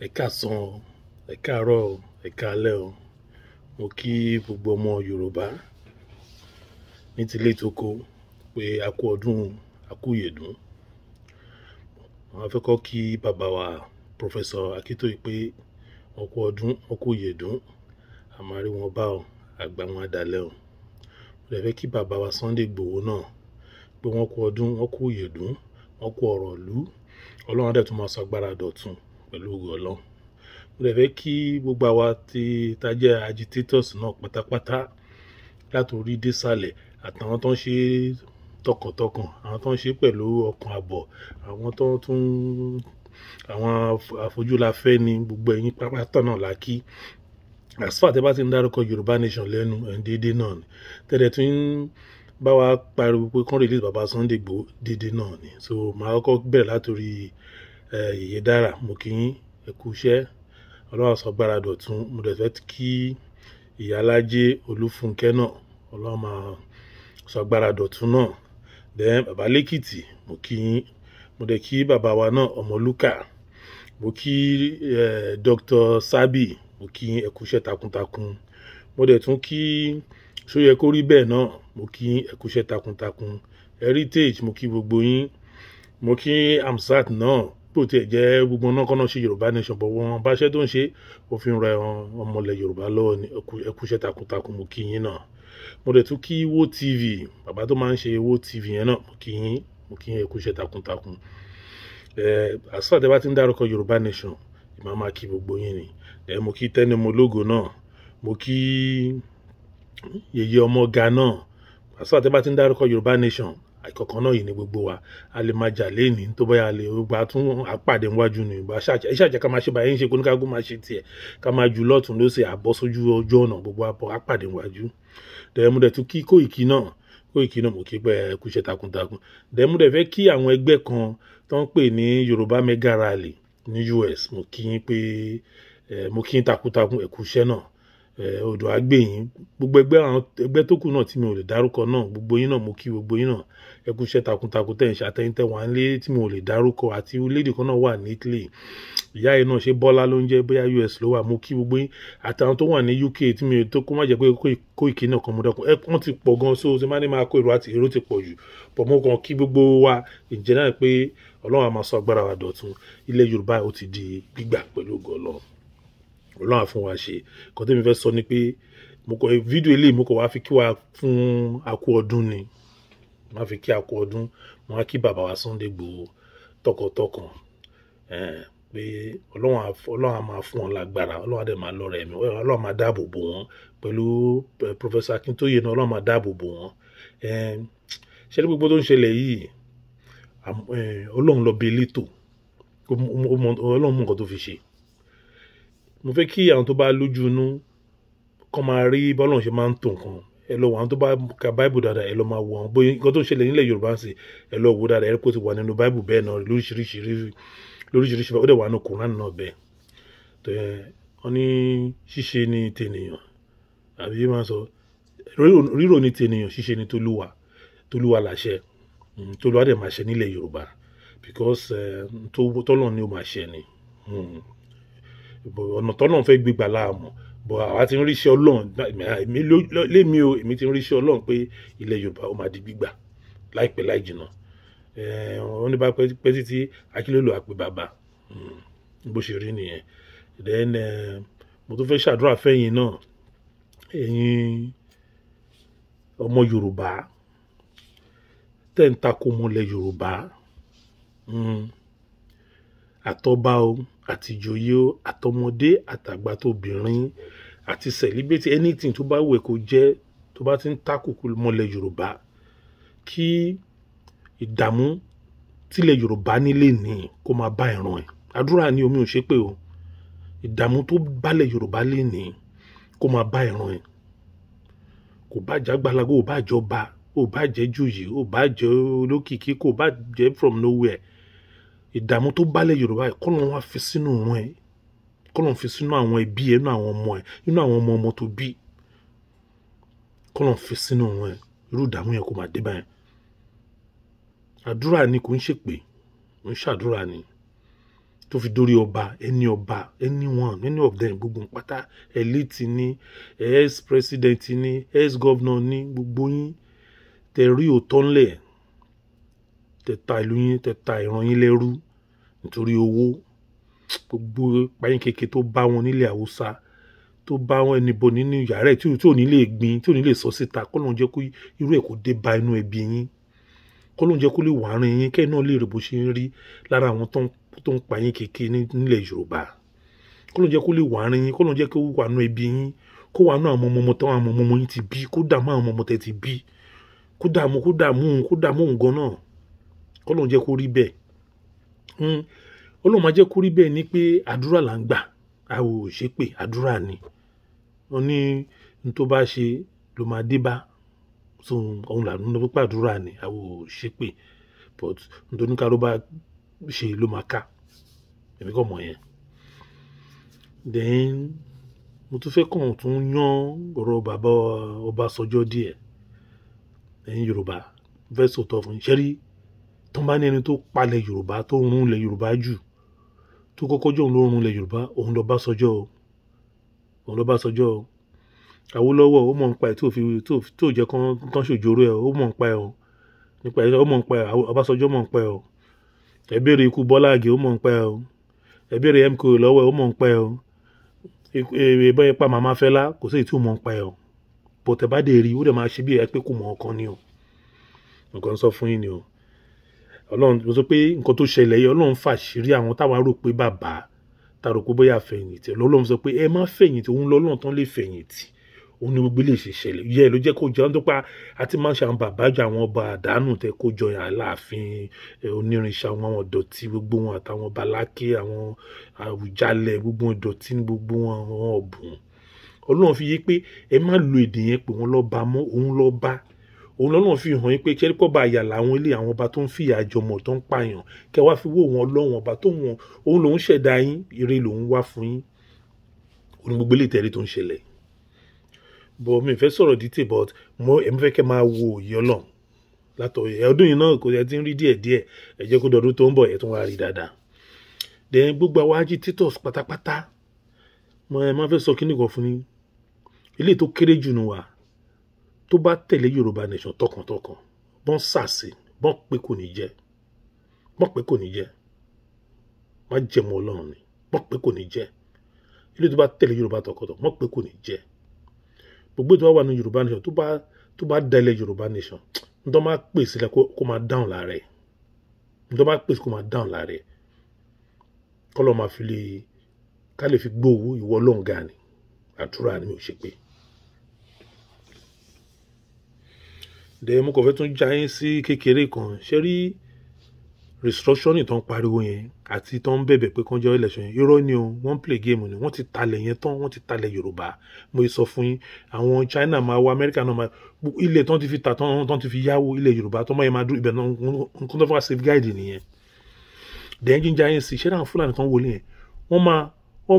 Ẹ káàsán, ẹ káàárọ̀, ẹ káalẹ́ o. Mo kí gbogbo ọmọ Yorùbá ní tilé toko pé a kú ọdún, a kú ìyèdún. Mo fẹ́ kọ́ kí bàbá wa Professor Akintoye pé wọ́n kú ọdún, wọ́n kú ìyèdún. A máa rí wọn bá o, àgbà wọn á dalẹ́ o. Mo dẹ̀ fẹ́ kí bàbá wa Sunday Igboho náà pé wọ́n kú ọdún, wọ́n kú ìyèdún, wọ́n kú ọ̀rọ̀ ìlú. Ọlọ́run á dẹ̀ tún máa sọ agbára dọ̀tun pẹ̀lú ògo Ọlọ́run. Mo dẹ̀ fẹ́ kí gbogbo àwa tí tá jẹ́ agitators náà pátápátá láti orí dé sàlẹ̀, àtàwọn tó ń ṣe tọkàntọkàn, àwọn tó ń ṣe pẹ̀lú ọkàn àbọ̀, àwọn tó tún àwọn àfojúláfẹ́ ni, gbogbo ẹ̀yin pátápátá náà la kí. As far tí ẹ bá ti ń dárúkọ Yorùbá Nation lẹ́nu, ẹ̀ ń dédé náà ni. Tẹ́lẹ̀ tún ń bá wa pariwo pé kán release bàbá Sunday Igboho, dédé náà ni. So màá kọ́kọ́ bẹ̀rẹ̀ láti orí Yèyé Dára, mo kí yín, ẹ kú iṣẹ́. Ọlọ́run á sọ agbára dọ̀tun. Mo dẹ̀ fẹ́ kí Ìyálájé Olúfúnkẹ́ náà, Ọlọ́run máa sọ agbára dọ̀tun náà. Then bàbá Lẹ́kìtì, mo kí yín. Mo dẹ̀ kí bàbá wa náà Ọmọlúkà. Mo kí Dr. Sabi, mo kí yín, ẹ kú iṣẹ́ takuntakun. Mo dẹ̀ tún kí Ṣóyẹ kó rí bẹ́ẹ̀ náà, mo kí yín, ẹ kú iṣẹ́ takuntakun. Heritage, mo kí gbogbo yín. Mo kí Hamzat náà, bó tiẹ̀ jẹ́ gbogbo náà kọ́ náà ṣe Yorùbá Nation, but wọ́n bá iṣẹ́ tó ń ṣe, ó fi ń ran ọmọ ilẹ̀ Yorùbá lọ́wọ́ ni. Ẹ kú iṣẹ́ takuntakun, mo kí yín náà. Mo dẹ̀ tún kí Wo TV, bàbá tó máa ń ṣe Wo TV yẹn náà, mo kí yín, mo kí yín, ẹ kú iṣẹ́ takuntakun. As far tí ẹ bá ti ń dárúkọ Yorùbá Nation, èmi á máa kí gbogbo yín ni. Mo kí Tẹ́ni Ọmọ Ológo náà, mo kí Yèyé Ọmọga náà. As far tí ẹ bá ti ń dárúkọ Yorùbá Nation, àìkọ̀kan náà yìí ni gbogbo wa. A lè máa jà léèní tó bá yà lè gba tún àpàdé níwájú ni. Bá ṣàjẹ́, ẹ ṣàjẹ́ ká máa ṣe báyìí ń ṣe kó ní ká gún máa ṣe tiẹ̀, ká máa ju lọ́tùn lósì àbọ̀ sójú ọjọ́ ọ̀nà, gbogbo àbọ̀ àpàdé níwájú. Then mo dẹ̀ tún kí Kóìkì náà, Kóìkì náà mo kí pé ẹ kú iṣẹ́ takuntakun. Then mo dẹ̀ fẹ́ kí àwọn ẹgbẹ́ kan tó ń pè ní Yorùbá Mega Rally ní US, mo kí yín pé mo kí yín takuntakun, ẹ kú iṣẹ́ náà. Odò á gbè yín. Gbogbo ẹgbẹ́, àwọn ẹgbẹ́ tó kù náà tí mi ò lè dárúkọ náà, gbogbo yín náà mo kí gbogbo yín náà. Ẹ kú iṣẹ́ takuntakun tẹ́ ẹ̀ ń ṣe, àtẹ̀yin tẹ́ wà nílé tí mi ò lè dárúkọ, àti lady kan náà wà ní Italy. Ìyá yìí náà ṣe Bọ́lá ló ń jẹ́, bóyá US ló wà, mo kí gbogbo yín. Àtàwọn tó wà ní UK tí mi ò tó kó má jẹ́ pé Kóìkì náà kan mo dákun. Ẹ wọ́n ti pọ̀ gan, so tí máa ní máa kó èrò àti èrò ti pọ̀ jù. But mo kàn kí gbogbo wa in general pé Ọlọ́run á máa sọ agbára wa dọ̀tun. Ilẹ̀ Yorùbá ó ti di gbígbà pẹ̀lú ògo Ọlọ́run. Ọlọ́run á fún wa ṣe. Nǹkan tí mo fẹ́ sọ ni pé mo kọ fídíò eléyìí, mo kọ̀ wá fi kí wa fún akú ọdún ni. Mo máa fi kí akú ọdún, mo máa kí bàbá wa Sunday Igboho tọkàntọkàn. Pé Ọlọ́run á máa fún wọn lágbára, Ọlọ́run á dẹ̀ máa lọ́rẹ̀ ẹ̀mí, Ọlọ́run máa dáàbò bò wọ́n pẹ̀lú Professor Akintoye náà, Ọlọ́run máa dáàbò bò wọ́n. Ṣé ní gbogbo tó ń ṣẹlẹ̀ yìí, Ọlọ́run lọ bí elétò, Ọlọ́run mú nǹkan tó fi ṣe. Mo fẹ́ kí àwọn tó bá lójú inú kó máa rí bí Ọlọ́run ṣe máa ń tò nǹkan. Ẹ lọ wo àwọn tó bá ka Bible dáadáa, ẹ lọ máa wo àwọn bóyá nǹkan tó ń ṣẹlẹ̀ nílẹ̀ Yorùbá ń sìn, ẹ lọ wo dáadáa, ẹ rí pé ó ti wà nínú Bible bẹ́ẹ̀ náà lóríṣiríṣi, lóríṣiríṣi, ó dẹ̀ wà nínú Quran náà bẹ́ẹ̀. Wọ́n ní ṣíṣe ni tènìyàn, àbí máa sọ rírò ní tènìyàn, ṣíṣe ni tolúwa, tolúwa làṣẹ, tolúwa dẹ̀ máa ṣe nílẹ̀ Yorùbá because tọ́lọ́run ni ó máa ṣe ni. Ọ̀nà tọ́lọ́run fẹ́ gbégbá láàmú, but àwa ti ń rí iṣẹ́ Ọlọ́run, èmi lémi o, èmi ti ń rí iṣẹ́ Ọlọ́run pé ilẹ̀ Yorùbá ó máa di gbígbà láìpẹ́ láì jìnnà. Wọ́n ní bá pẹ́ títí Akílólò á pe bàbá, bó ṣe rí nìyẹn. Then mo tún fẹ́ ṣàdúrà fẹ́yìn náà, ẹ̀yin ọmọ Yorùbá tẹ́ ń tako ọmọlẹ̀ Yorùbá, àtọba o, àti ìjòyè o, àtọmọdé, àtàgbà tóbìnrin, àti celebrity, anything tó bá wù ẹ́ kó jẹ́, tó bá ti ń tako ọmọlẹ̀ Yorùbá, kí ìdààmú tílẹ̀ Yorùbá nílé ní kó máa bá ìran ẹ̀. Àdúrà ni, omi ò ṣe pé o. Ìdààmú tó bálẹ̀ Yorùbá lé ní kó máa bá ìran ẹ̀. Kò bá jẹ́ àgbàlagbà, ò bá jọba, ò bá jẹ́ joyè, ò bá jẹ́ olókìkí, kò bá jẹ́ from nowhere. Ìdààmú tó bálẹ̀ Yorùbá yìí, k'Ọlọ́run wá fi sínú ìran ẹ̀, k'Ọlọ́run fi sínú àwọn ẹbí ẹ̀, inú àwọn ọmọ ẹ̀, inú àwọn ọmọ ọmọ tó bí, k'Ọlọ́run fi sínú ìran ẹ̀. Irú ìdààmú yẹn kó máa dé báyẹn. Àdúrà ni, kò ń ṣèpè, kò ń ṣàdúrà ni. tó fi dórí ọba, ẹni ọba, anyone, any of them, gbogbo pátá, elite ni, ex president ni, ex governor ni, gbogbo yín tẹ rí òótọ́ ńlẹ̀, tẹ ta ìlú yín, tẹ ta ìran yín lẹ́rú nítorí owó. Gbogbo payín kéke tó bá wọn nílẹ̀ Haúsá, tó bá wọn ẹnìbọ nínú yàrá ẹ̀ tí ò ní lè gbin, tí ò ní lè sọ síta, kọ́ ló ń jẹ́ kó irú ẹ̀ kó dé bá inú ẹbí yín, kọ́ ló ń jẹ́ kó lè wà rìn yín, kẹ́ẹ̀ náà lè rí bó ṣe ń rí lára àwọn tó ń pa yín kéke nílẹ̀ Yorùbá. Kọ́ ló ń jẹ́ kó lè wà rìn yín, kọ́ ló ń jẹ́ kó wà nú ẹbí yín, kó wà nú àwọn ọmọ ọmọ tó àwọn ọmọ ọmọ yín ti bí, kó dààmú àwọn ọmọ ọmọ tẹ́ ti bí, kó dààmú, kó dààmú, kó dààmú òun gan náà. Kọ́ ló ń jẹ́ kó rí bẹ́ẹ̀. Ọlọ́run máa jẹ́ kó rí bẹ́ẹ̀ ni pé àdúrà là ń gbà, a ò ṣe pé àdúrà ni. Wọ́n ní n tó bá ṣe ló máa dé bá. So òun là ń lọ pé àdúrà ni, a ò ṣe pé, but n tó ní ká ló bá ṣe ló máa ká. Èmi kò mọ̀ yẹn. Then mo tún fẹ́ kàn tún yán ọ̀rọ̀ bàbá Ọbásanjọ́ díẹ̀. Ẹ̀yin Yorùbá, fẹ́ sòótọ́ fún yín. Ṣé rí? Tó bá ní ẹni tó palẹ̀ Yorùbá, tó run ilẹ̀ Yorùbá jù, tó kọ́kọ́ jẹ́ òun ló run ilẹ̀ Yorùbá, òun lọ Ọbásanjọ́ o. Òun lọ Ọbásanjọ́ o. Awólọ́wọ̀ ó mọ̀ nípa ẹ̀ tí ò fi, tí ò jẹ́ kán tán ṣòjóró ẹ̀, ó mọ̀ nípa ẹ̀ o. Nípa ẹ̀, ó mọ̀ nípa ẹ̀, Ọbásanjọ́ mọ̀ nípa ẹ̀ o. Ẹ béèrè ikú Bọ́lá Ìgè, ó mọ̀ nípa ẹ̀ o. Ẹ béèrè MKO lọ́wọ́ ẹ̀, ó mọ̀ nípa ẹ̀ o. Ìbọn yẹn pa Màmá Fẹlá, kò sí èyí tí ò mọ̀ nípa ẹ̀ o. But ẹ bá dé rí, ó dẹ̀ máa ṣe bí ẹ pé kò mọ̀ ọ̀kan ni o. Nǹkan ń sọ fún yín ni o. Ọlọ́run, mo sọ pé nǹkan tó ṣẹlẹ̀ yìí, Ọlọ́run fàṣírí àwọn táwa rò pé bàbá, tá rò pé bóyá fẹ̀yìntì. Ọlọ́run sọ pé ẹ má fẹ̀yìntì, òun lọ́lọ́run tán lè fẹ̀yìntì. Òun ni gbogbo ilé ṣe ṣẹlẹ̀. Yẹ ló jẹ́ kó jẹ́ ọ́n tó pa àti máa ń ṣe àwọn bàbá jọ àwọn ọba àdánù tẹ kó jọ Aláàfin, onírìnṣà, àwọn ọ̀dọ̀tí gbogbo wọn àtàwọn ọba Aláké, àwọn Àwùjalẹ̀, gbogbo wọn ìdọ̀tí ní gbogbo wọn, àwọn ọ̀bùn. Ọlọ́run fi yé pé ẹ má lo èdè yẹn pé wọ́n lọ́ba mọ́, òun lọ́ba. Òun lọ́lọ́run fi hàn yín pé ṣé kọ́ bá yà láwọn ilé àwọn ọba tó ń fìyà jọmọ tó ń pààyàn, kẹ́ wá fi wó wọn lọ́wọ́n ọba tó wọn, òun lòún ṣẹ̀dá yín, ire lòún wá fún yín. Òun ni gbogbo ilé ìtẹ̀rí tó ń ṣẹlẹ̀. But mi fẹ́ sọ̀rọ̀ detail, but mo èmi fẹ́ kẹ́ máa wo òye Ọlọ́run látọ̀ ọdún yìí náà kò yẹ ti ń rí díẹ̀ díẹ̀, ẹ jẹ́ kó dọdún tó ń bọ̀ ẹ tún wá rí dáadáa. Then gbogbo àwọn agitators pátápátá, mo ẹ máa fẹ́ sọ kíní kan fún yín. Ilé tó kéré jù nù wá tó bá tẹ̀lé Yorùbá Nation tọkàntọkàn, bọ́n sàsì, bọ́n pé kò ní jẹ́, bọ́n pé kò ní jẹ́, má jẹ̀mọ́ Ọlọ́run ni, bọ́n pé kò ní jẹ́. Ilé tó bá tẹ̀lé Yorùbá tọkàntọkàn, bọ́n pé kò ní jẹ́. Gbogbo ètò wa wà ní Yorùbá Nation tó bá dalẹ̀ Yorùbá Nation, n tó máa pè sílẹ̀ kó máa dáhùn lára ẹ̀, n tó máa pè sí kó máa dáhùn lára ẹ̀, kọ́ lọ́ máa fi lè ká lè fi gbówó ìwọ Ọlọ́run ga ni, àdúrà ni mi ò ṣe pé. Then mo kàn fẹ́ tún já yín sí kékeré kan. Ṣé rí restructuring tó ń pariwo yẹn àti tó ń bẹ̀bẹ̀ pé kán jẹ́ election yẹn? Irọ́ ni o, wọ́n play game ni, wọ́n ti talẹ̀ yẹn tán, wọ́n ti talẹ̀ Yorùbá. Mo sọ fún yín, àwọn China máa wá, Amẹ́ríkà náà máa, ilẹ̀ tán ti fi ta tán, tán ti fi yáwó ilẹ̀ Yorùbá tán, máa yẹn máa dúró ibẹ̀ náà, nǹkan tó fẹ́ wá safeguard nìyẹn. Then jíjà yín sí, ṣé àwọn Fúlàní tán wọlé yẹn, wọ́n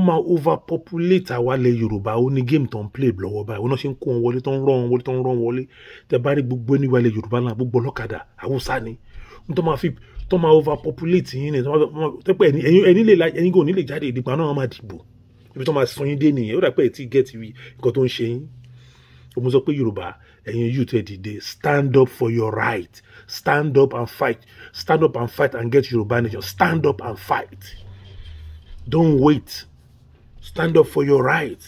máa overpopulate àwa ilẹ̀ Yorùbá. Ó ní game tó ń play lọ́wọ́ báyìí, wọ́n náà ṣe ń kó wọn wọlé, tó ń rán wọn wọlé, tó ń rán wọn wọlé. Tẹ bá rí gbogbo ẹni ilẹ̀ Yorùbá náà, gbogbo ọlọ́kadà Haúsá ni, wọ́n tó máa fi tó máa overpopulate yín ni, tó pé ẹni lè ẹni kò ní lè jáde ìdìbò náà, máa dìbò ibi tó máa sọ yín dé nìyẹn. Ó dà pé ẹ̀ tí get nǹkan tó ń ṣe yín. Mo sọ pé Yorùbá, ẹ̀yin youth, ẹ dìde, stand up for your right, stand up and fight, stand up and fight and get Yorùbá nation. Stand up and fight, don't wait, stand up for your right,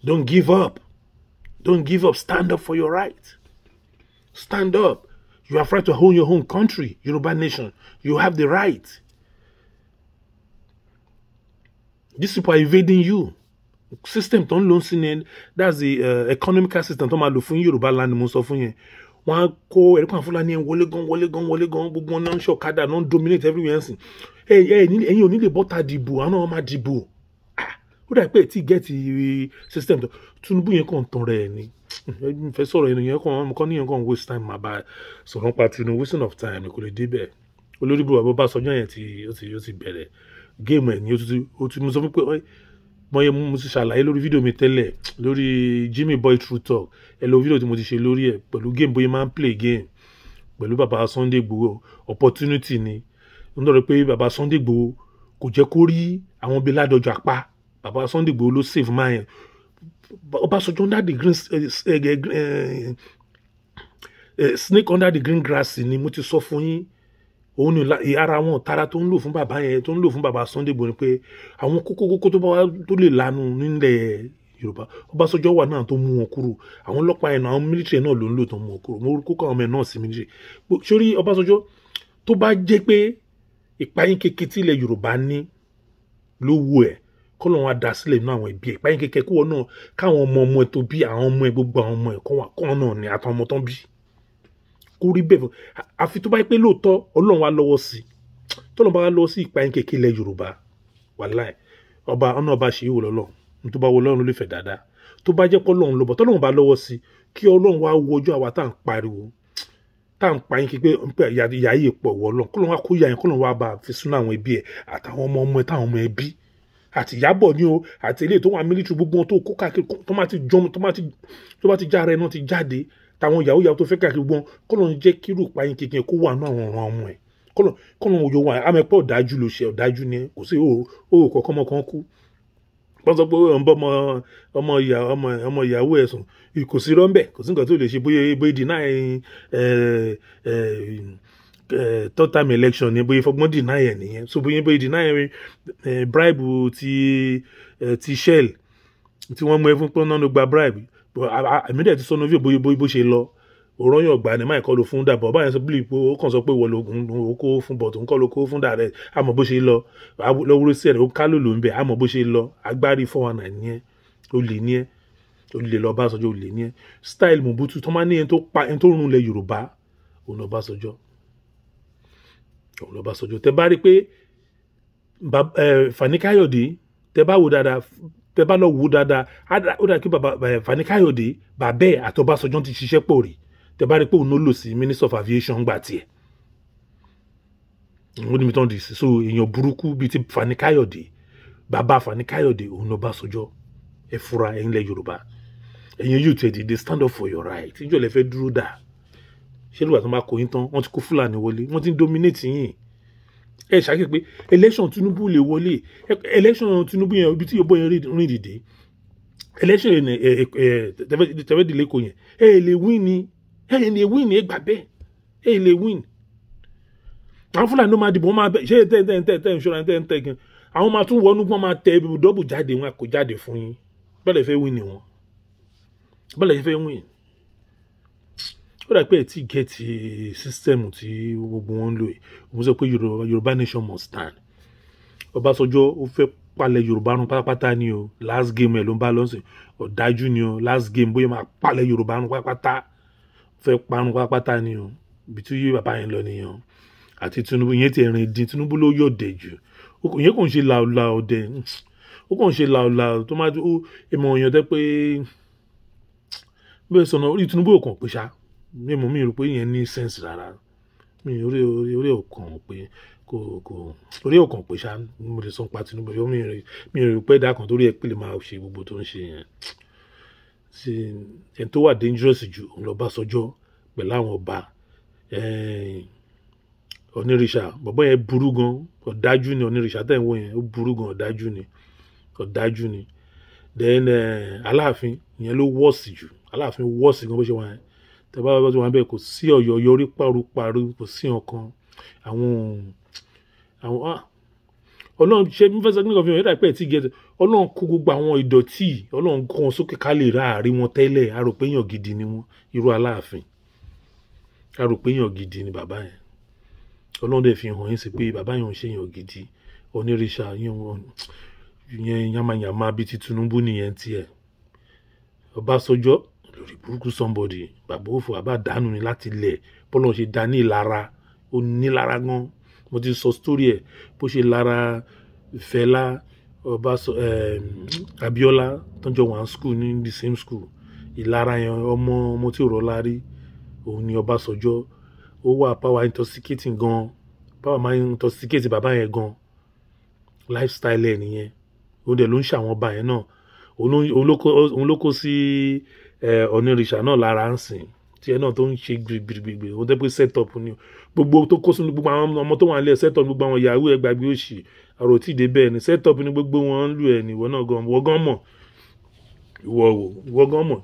don't give up, don't give up, stand up for your right, stand up. You have right to own your own country, Yoruba nation. You have the right. These people are invading you. System tó ń lò sí ni, that's the economical system tó máa lò fún Yorùbá land. Mo sọ fún yẹn, wọ́n á kó ẹ̀rí kan Fúlàní ẹ̀ wọlé gan, wọlé gan, wọlé gan, gbogbo wọn náà ń ṣọ̀kadà náà ń dominate everywhere nsìn. Ẹ ẹ ẹ̀yin ò ní lè bọ́ta dìbò, àwọn náà máa dìbò. Ó dà pé tí get system tó Tinubu yẹn kàn tán rẹ̀ ni. Ẹ fẹ́ sọ̀rọ̀ yẹn yẹn kàn níyẹn kàn waste time, máa bá sọ̀rọ̀ nípa Tinubu, wasting of time, kò lè débẹ̀. Olórí bí bàbá Ọbásanjọ́ yẹn ti ó ti bẹ̀rẹ̀ game ẹ̀ ní ó ti mo sọ fún pé mo yẹ mo ti ṣàlàyé lórí fídíò mi tẹ́lẹ̀ lórí Jimmy Boy True Talk. Ẹ lọ fídíò tí mo ti ṣe lórí ẹ̀ pẹ̀lú game, bóyá máa ń play game pẹ̀lú bàbá Sunday Igboho. Opportunity ni, nítorí pé bàbá Sunday Igboho Kò jẹ́ kó rí àwọn bíi Ládọjà pa. Bàbá Sunday Igboho ló save man yẹn. Ọbásanjọ́ under the green snake under the green grass ni mo ti sọ fún yín. Òun ni ara wọn tara tó ń lò fún bàbá yẹn, tó ń lò fún bàbá Sunday Igboho, ni pé àwọn kókó kókó tó bá wá tó lè lanu nílẹ̀ Yorùbá, Ọbásanjọ́ wà náà tó mú wọn kúrò. Àwọn ọlọ́pàá yẹn náà, àwọn military náà ló ń lò tó mú wọn kúrò. Mo kókó àwọn ọmọ ẹ̀ náà sí military. Sórí Ọbásanjọ́, tó bá jẹ́ pé ìpayín kékeré tí ilẹ̀ Yorùbá ní ló wù ẹ̀, kọ́ lóun á dá sílẹ̀ nínú àwọn ẹbí ẹ̀. Ìpayín kékeré kó wọn náà, káwọn ọmọ ọmọ ẹ̀ tó bí, àwọn ọmọ ẹ̀, gbogbo àwọn ọmọ ẹ̀ kọ́ wà kọ́ náà ní àtàwọn ọmọ tó ń bí, kó rí bẹ́ẹ̀. Àfi tó bá yẹ pé lóòótọ́ Ọlọ́run wá lọ́wọ́ sí, tọ́lọ́run bá wá lọ́wọ́ sí ìpayín kékeré ilẹ̀ Yorùbá, wàláì, ọba ọ̀nà ọba ṣe é wò lọ́lọ́. Tó bá wọ Ọlọ́run ló lè fẹ́ dáadáa. Tó bá jẹ́ pé Ọlọ́run lọ́bọ̀, tọ́lọ́run bá lọ́wọ́ sí, kí Ọlọ́run wá wo ọjọ́ àwa tá à ń pariwo, tá à ń pa yín kí pé ìyà yìí pọ̀ wọ́ Ọlọ́run, kọ́lọ́run wá kó ìyà yẹn, kọ́lọ́run wá bá fi sínú àwọn ẹbí ẹ̀ àtàwọn ọmọ ọmọ ẹ̀ táwọn ọmọ ẹbí àti Ìyábọ̀ ní o, àti eléyìí tó wà military, gbogbo wọn tó kó káàkiri, tó má ti jọmọ, tó bá ti já ara ẹ̀ náà ti jáde, táwọn ìyàwó ìyàwó tó fẹ́ káàkiri, gbogbo wọn, kọ́lọ́run jẹ́ kí irú ìpayín kékeré kó wà nínú àwọn ọ̀ràn ọmọ ẹ̀. Kọ́lọ́run òjò wà àmọ́ ẹ̀pọ̀ ọ̀dájú ló ṣe, ọ̀dájú ni kò sí òwò kọ̀ọ̀kan ọmọ kan kú. Wọ́n sọ pé ó ń bọ́ ọmọ ọmọ ìyá ọmọ ọmọ ìyàwó ẹ̀ sùn, kò sí rọ́ńbẹ̀, kò sí nǹkan tó lè ṣe. Bóyá deny third time election ni, bóyá fọgbọ́n deny ẹ̀ nìyẹn. So bóyá deny bribe ti Shell tí wọ́n mú ẹ fún pé náà ló gba bribe. Èmi dẹ̀ ti sọ ní bóyá bó ṣe lọ òrọ́yàn ọgbà ni máì kọ́ ló fún dàbọ̀ báyẹn sọ bíi pé ó kàn sọ pé wọ́n ló kó fún bọ̀tò ń kọ́ ló kó fún dàrẹ́. Àmọ́ bó ṣe lọ lọ́wọ́rọ́ sí ẹ̀ ó ká ló ló ń bẹ̀. Àmọ́ bó ṣe lọ agbárí 419 ní ẹ́, ó lè ní ẹ́, ó lè lọ Ọbásanjọ́, ó lè ní ẹ́. Style Mobutu tó máa ní ẹni tó pa ẹni tó run ilẹ̀ Yorùbá, òun Ọbásanjọ́, òun Ọbásanjọ́. Tẹ bá rí pé Fani Káyọ̀dé, tẹ bá wò dáadáa, tẹ bá lọ wò dáadáa, ó dà kí bàbá Fani Káyọ̀dé, bàbá ẹ̀ àti Ọbásanjọ́ ti ṣiṣẹ́ pọ̀ rí. Tẹ bá rí pé òun ló lò sí Minister of Aviation gbà tiẹ̀, ó ní mi tán di sí. So èèyàn burúkú bíi ti Fani Káyọ̀dé, bàbá Fani Káyọ̀dé, òun Ọbásanjọ́. Ẹ fura, ẹ̀yin ilẹ̀ Yorùbá, ẹ̀yin youth, ẹ dìde, stand up for your right. Ìjọ lẹ fẹ́ dúró dà? Ṣé lóògbà tó máa kó yín tán, wọ́n ti kó Fúlàní wọlé, wọ́n ti ń dominate yín. Ẹ ṣàkíyèsí pé election Tinubu lè wọlé. Election Tinubu yẹn, ibi tí yóò bọ́ yẹn rìn dìde, election yẹn ẹ ẹ tẹfẹ́ dìlé kò yẹn, ẹ lè win ni, ẹ lè win ni, ẹ gbà bẹ́ẹ̀, ẹ lè win. Àwọn Fúlàní ló máa dìbò, wọ́n máa bẹ ṣé tẹ́ tẹ́ tẹ́ tẹ́ ìṣọ́ra tẹ́ tẹ́ gan. Àwọn máa tún wọnú, wọ́n máa tẹ ibi dọ́bù jáde, wọn kò jáde fún yín. Bẹ́ẹ̀ lè fẹ́ win ni wọn, bẹ́ẹ̀ lè fẹ́ win. Ó dà pé ẹ ti get system tí gbogbo wọn ń lò yìí. Òun sọ pé Yorùbá nation must stand. Ọbásanjọ́, ó fẹ́ palẹ̀ Yorùbá run pátápátá ni o. Last game ẹ̀ ló ń bá lọ́sìn. Ọ̀dájú ni o. Last game, bóyá máa palẹ̀ Yorùbá run pátápátá, fẹ́ parun pátápátá ni o. Ibi tí yé bàbá yẹn lọ nìyẹn o. Àti Tinubu ìyẹn ti rìn dín. Tinubu ló yọ̀dẹ̀ jù. Ìyẹn kò ń ṣe làólà ọ̀dẹ̀, ó kàn ń ṣe làólà tó máa ó ìmọ̀ èèyàn tẹ́ pé bẹ́ẹ̀ sọ̀nà orí Tinubu ò kàn pé ṣá. Mi rò pé ìyẹn ní sense rárá. Mi orí ò kàn pé, kò orí ò kàn pé ṣá. Mo lè sọ pa Tinubu, mi rò pé ẹ̀dá kan torí ẹ pé lè máa ṣe gbogbo tó ń ṣe yẹn. Ṣe ẹni tó wà dangerous jù, òun lọ Ọbásanjọ́ pẹ̀lú àwọn ọba onírìṣà. Bọ̀bọ́ yẹn burú gan, ọ̀dájú ni. Onírìṣà tẹ̀ ń wò yẹn, ó burú gan, ọ̀dájú ni, ọ̀dájú ni. Then Aláàfin, ìyẹn ló worse jù. Aláàfin worse gan bó ṣe wà yẹn. Tẹ bá bá ti wà bẹ́ẹ̀, kò sí Ọ̀yọ́ yọrí paru-paru, kò sí ọ̀kan àwọn ah, Ọlọ́run ṣe ń fẹ́ sọ nígbà fún mi pé ẹ̀ tí gẹ̀ẹ́sì. Ọlọ́run kó gbogbo àwọn ìdọ̀tí, Ọlọ́run kó wọn sókè ká lè ráàrí wọn. Tẹ́lẹ̀ a rò pé èèyàn gidi ni wọ́n. Irú Aláàfin, a rò pé èèyàn gidi ni bàbá yẹn. Ọlọ́run dẹ̀ fi hàn yín sí pé bàbá yẹn ò ń ṣe èèyàn gidi. Onírìṣà yẹn, yamayama bíi ti Tinubu nìyẹn tiẹ̀. Ọbásanjọ́, lórí burúkú somebody, bàbá òfò, bàbá dànù ni láti ilẹ̀. Bọ́lá ṣe dá ní ìlara, ó nílara gan. Mo ti sọ story ẹ̀, bó ṣe lára Fẹlá Ọbaṣọ Abíọ́lá tó ń jọ wà ní school, ní the same school. Ìlara yẹn, ọmọ ọmọ tí ò rọ́lá rí, òun ni Ọbásanjọ́. Ó wà power intoxicating gan, power máa intoxicate bàbá yẹn gan. Lifestyle ẹ̀ nìyẹn. Òun dẹ̀ ló ń ṣàwọn ọba yẹn náà. Òun ló kó sí onírìṣà náà lára ń sìn tí ẹ náà tó ń ṣe gbìgbìgbì. Òun tẹ́ pé set up ni gbogbo tó kó sínú gbogbo àwọn ọmọ tó wà nílẹ̀, set up gbogbo àwọn yahoo, ẹ gbàgbé òṣì. Ọ̀rọ̀ tí dé bẹ́ẹ̀ ni, set up ni gbogbo wọn ń lù ẹ̀ ní. Ìwọ náà gan, ìwọ gan mọ̀, ìwọ wò, ìwọ gan mọ̀.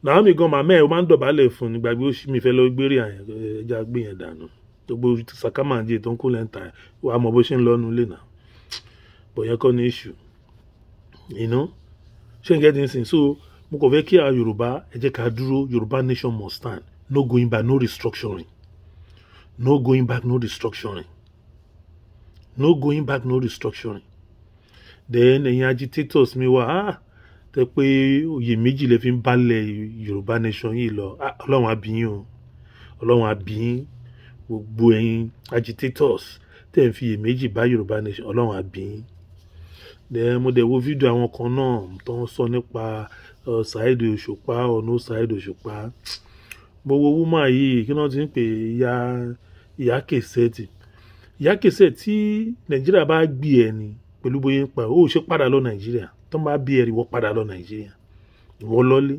Naomi gan, màmá ẹ̀, ó máa ń dọ̀bálẹ̀ fún ní gbàgbé. Ó mi fẹ́ lọ gbére àyàn, ẹja gbé yẹn dànù. Gbogbo sàkámàjẹ tó ń kó lẹ́ńtà, wàá mọ̀ bó ṣe ń lọ́nu lé náà. But yẹn kọ́ ní issue, you know, ṣé n get it? So mo kàn fẹ́ kí àwọn Yorùbá, ẹ jẹ́ ká dúró. Yorùbá nation must stand. No going back, no restructuring, no going back, no restructuring, no going back, no restructuring. Then ẹ̀yin agitators mi wá, ah, tẹ pé oyè méjì lè fi ń balẹ̀ Yorùbá nation yìí lọ. Ah, Ọlọ́run á bi yín o, Ọlọ́run á bi yín. Gbogbo ẹ̀yin agitators tẹ̀ ń fi iyè méjì bá Yorùbá nation, Ọlọ́run á bi yín. Then mo dẹ̀ wo fídíò àwọn kan náà tó ń sọ nípa Saheed Òṣùpá, ọ̀nà Saheed Òṣùpá. Mo wo woman yìí, kí wọ́n ti ń pè, ìyá ìyá Kẹsẹ̀tì, ìyá Kẹsẹ̀. Tí Nàìjíríà bá gbé ẹ ní pẹ̀lú bóyá ń pa ó ṣe padà lọ Nàìjíríà, tó ń bá bí ẹ, ìwọ padà lọ Nàìjíríà, ìwọ lọ́lé,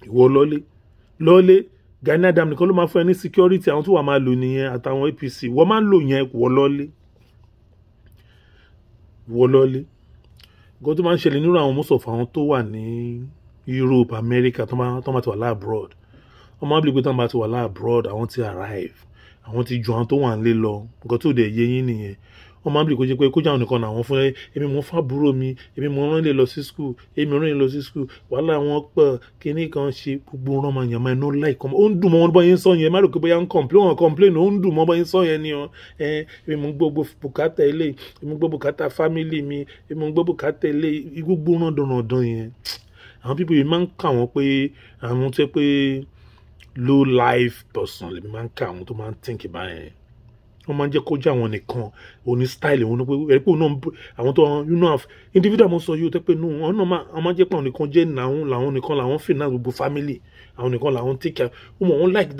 ìwọ lọ́lé, lọ́lé. Gani Adams nìkan ló máa fún ẹ ní security. Àwọn tó wà máa lò nìyẹn, àtàwọn APC wọ́n máa ń lò yẹn. Wọ́ lọ́lé, wọ́ lọ́lé. Nǹkan tó máa ń ṣẹlẹ̀ nínú àwọn, most of àwọn tó wà ní Europe, America, tó máa ti wà l'abroad, wọ́n máa ń bí pé tó máa ti wà l'abroad, àwọn ti arrive, àwọn ti ju àwọn tó wà nílé lọ. Nǹkan tó dẹ̀ yé yín nìyẹn. Wọ́n máa ń bí kó jẹ́ pé kó jẹ́ àwọn nìkan làwọn fún ẹ. Èmi mò ń fàbúrò mi, èmi mò ń rán lè lọ sí school, èmi rán lè lọ sí school, wàhálà wọn pọ̀, kíní kan ṣe gbogbo rán máa yàn máa iná láì kọ́. Ó ń dùn mọ́ wọn bọ́ yín sọ yẹn. Má rò pé bóyá ń complain, wọn complain, ó ń dùn mọ́ bọ́ yín sọ yẹn ni ọ. Ẹ èmi mò ń gbọ́ bùkátà ilé, èmi ń gbọ́ bùkátà family mi, èmi mò ń gbọ́ bùkátà ilé, gbogbo rán dandan yẹn. Àwọn people yìí máa ń kà wọ́n pé àwọn tó yẹ pé low life person lèmi máa ń kà. Àwọn tó máa ń think báyẹn, wọ́n máa ń jẹ́ kó jẹ́ àwọn nìkan oní style wọn pé ẹ pé òun náà, àwọn tó, you know, individual mo sọ yìí, ó tẹ́ pé nù wọn náà máa máa jẹ́ pé àwọn nìkan jẹ́ nàún, làwọn nìkan làwọn finance gbogbo family, àwọn nìkan làwọn take care. Wọ́n mọ̀ wọ́n like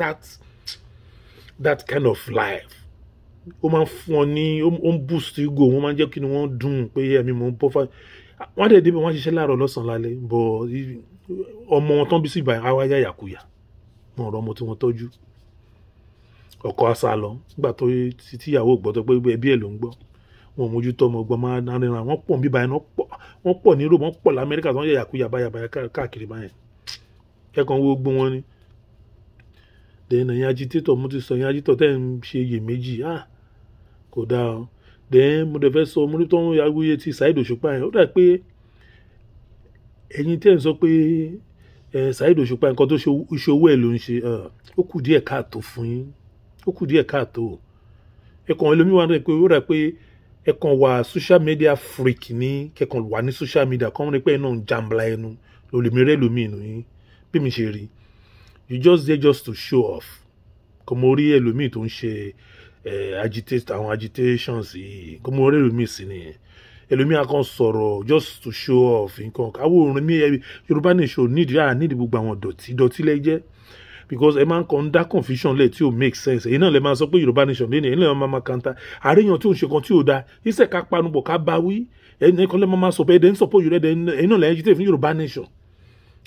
that kind of life. Ó máa ń fún ọ ní, ó ń boost ego wọ́n, máa ń jẹ́ kí ni wọ́n dùn pé ẹ̀mí mò ń bọ́ fún wọ́n á dẹ̀ débi wọ́n á ṣiṣẹ́ láàárọ̀, lọ́sàn-án, lálẹ́ bọ̀. Ọmọ wọn tán bí sí ìbàyàn á wá yá yàkuyà, wọn ọ̀rọ̀ ọmọ tí wọ́n tọ́jú. Ọkọ àṣà lọ nígbà tó tíyàwó gbọ́ tó pé ẹbí ẹ̀ ló ń gbọ́, wọn ò mójútó ọmọ ọgbọ́n máa ń rìnrìn. Wọ́n pọ̀ níbí báyìí, wọ́n pọ̀ ní Europe, wọ́n pọ̀ lamẹ́ríkà tó ń yẹ yàkuyà báyà báyà káàkiri báyẹn. Kẹ́kọ̀ọ́ wo gbó wọn ni. Then ẹ̀yin agitator, mo ti sọ, ẹ̀yin agitator tẹ́ ń ṣe iyèméjì, ah, kò dáa o. Then mo dẹ̀ fẹ́ sọ, mo ní tó ń awuyé ti Saheed Òṣùpá yẹn, ó dà pé ẹ̀yin tẹ́ ń sọ pé ẹ̀ Saheed Òṣùpá, nǹkan tó ṣe owó ẹ̀ ló ń ṣe, ó kù díẹ̀ káàtó fún yín, ó kù díẹ̀ káàtó. Ẹ̀kan ẹlòmíwà náà pé ó dà pé ẹ̀kan wà social media freak ní kẹ̀kan wà ní social media kọ́ ní pé ẹ̀ náà ń jambla ẹnu lòlùmí rẹ̀ lómi inú yín. Bí mi ṣe rí, you just there just to show off. Kò mo rí ẹlòmíì tó ń ṣe agitate, àwọn agitations yìí, kò mo rí ẹlòmíì sí nìyẹn. Ẹlòmíì akàn sọ̀rọ̀ just to show off nǹkan. Àwọn òrùn mi, Yorùbá nation nídìí à nídìí gbogbo àwọn dọ̀tí dọ̀tí lẹ́jẹ́, because ẹ máa ń kàn ń dá confusion lẹ̀ tí ò make sense. Èyí náà lè máa sọ pé Yorùbá nation lé ní, èyí náà máa kàńtà àríyàn tí ò ń ṣe kan tí ò da iṣẹ́ ká panupọ̀ ká bá wí. Ẹnì kan lè máa sọ pé ẹ̀dẹ̀ ń support Yorùbá, ẹ̀yin náà lè agitate fún Yorùbá nation,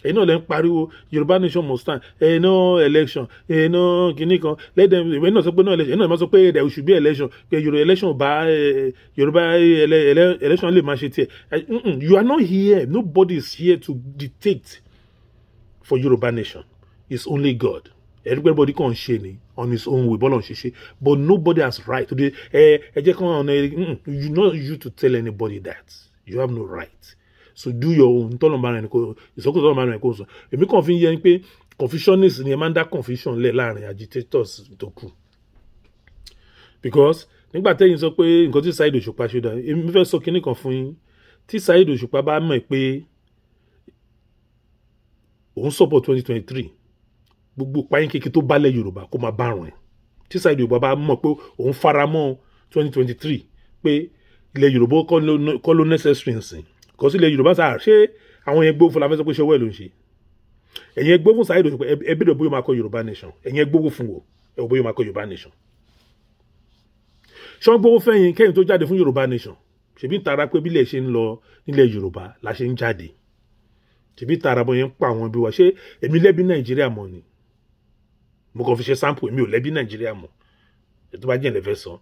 ẹ̀yin náà lè ń pariwo Yorùbá nation must stand, ẹ̀yin náà election, ẹ̀yin náà kìíní kan let them. Ẹ̀yin náà sọ pé náà election, ẹ̀yin náà máa sọ pé there should be election, pé Yorùbá election bá Yorùbá election lè máa ṣe tiẹ̀. You are not here. Nobody is here to dictate for Yorùbá nation. It's only God. Everybody kàn ṣe ni on his own way, bọ́lọ̀ ń ṣe ṣe, but nobody has right to dey ẹ ẹ jẹ́ kàn ọ̀nà. You not you to tell anybody that. You have no right. So do your own. Tọ́lọ̀ bá rẹ̀ kó ìsọkúsọ, tọ́lọ̀ bá rẹ̀ kó sọ. Èmi kàn fi ń yẹ pé confusionist ni ẹ máa ń dá confusion lẹ̀ láàrin agitators tó kù, because nígbà tẹ́yìn sọ pé nǹkan tí Saheed Òṣùpá ṣe dà, èmi fẹ́ sọ kinní kan fún yín. Tí Saheed Òṣùpá bá mọ̀ pé òun support 2023, gbogbo páyín kékeré tó bálẹ̀ Yorùbá kó máa bá àrùn ẹ̀. Tí Saheed Òṣùpá bá mọ̀ pé òun fara mọ́ 2023, pé ilẹ̀ Yorùbá kọ́ ló necessary nsìn kọ́ sí ilẹ̀ Yorùbá sáà, ṣé àwọn yẹn gbófin la fẹ́ sọ pé ṣé ọwọ́ ẹ̀ ló ń ṣe? Ẹ̀yin ẹ gbófin Saheed Òṣùpá, ẹ bẹ̀rẹ̀ bóyá máa kọ Yorùbá nation. Ẹ̀yin ẹ gbófin fún wo, ẹ wò bóyá máa kọ Yorùbá nation. Ṣé wọ́n gbówó fẹ́yìn kẹ́yìn tó jáde fún Yorùbá nation? Ṣèbí ń tara pé bílẹ̀ ṣe ń lọ nílẹ̀ Yorùbá la ṣe ń jáde. Ṣèbí tara bọ́ yẹn ń pa àwọn ẹbí wa. Ṣé èmi lẹ́bí Nàìjíríà mọ́ ni? Mo kàn fi ṣe sample. Èmi ò lẹ́bí Nàìjíríà mọ́. Ètò bá jẹ́ ìlẹ́fẹ́ sọ.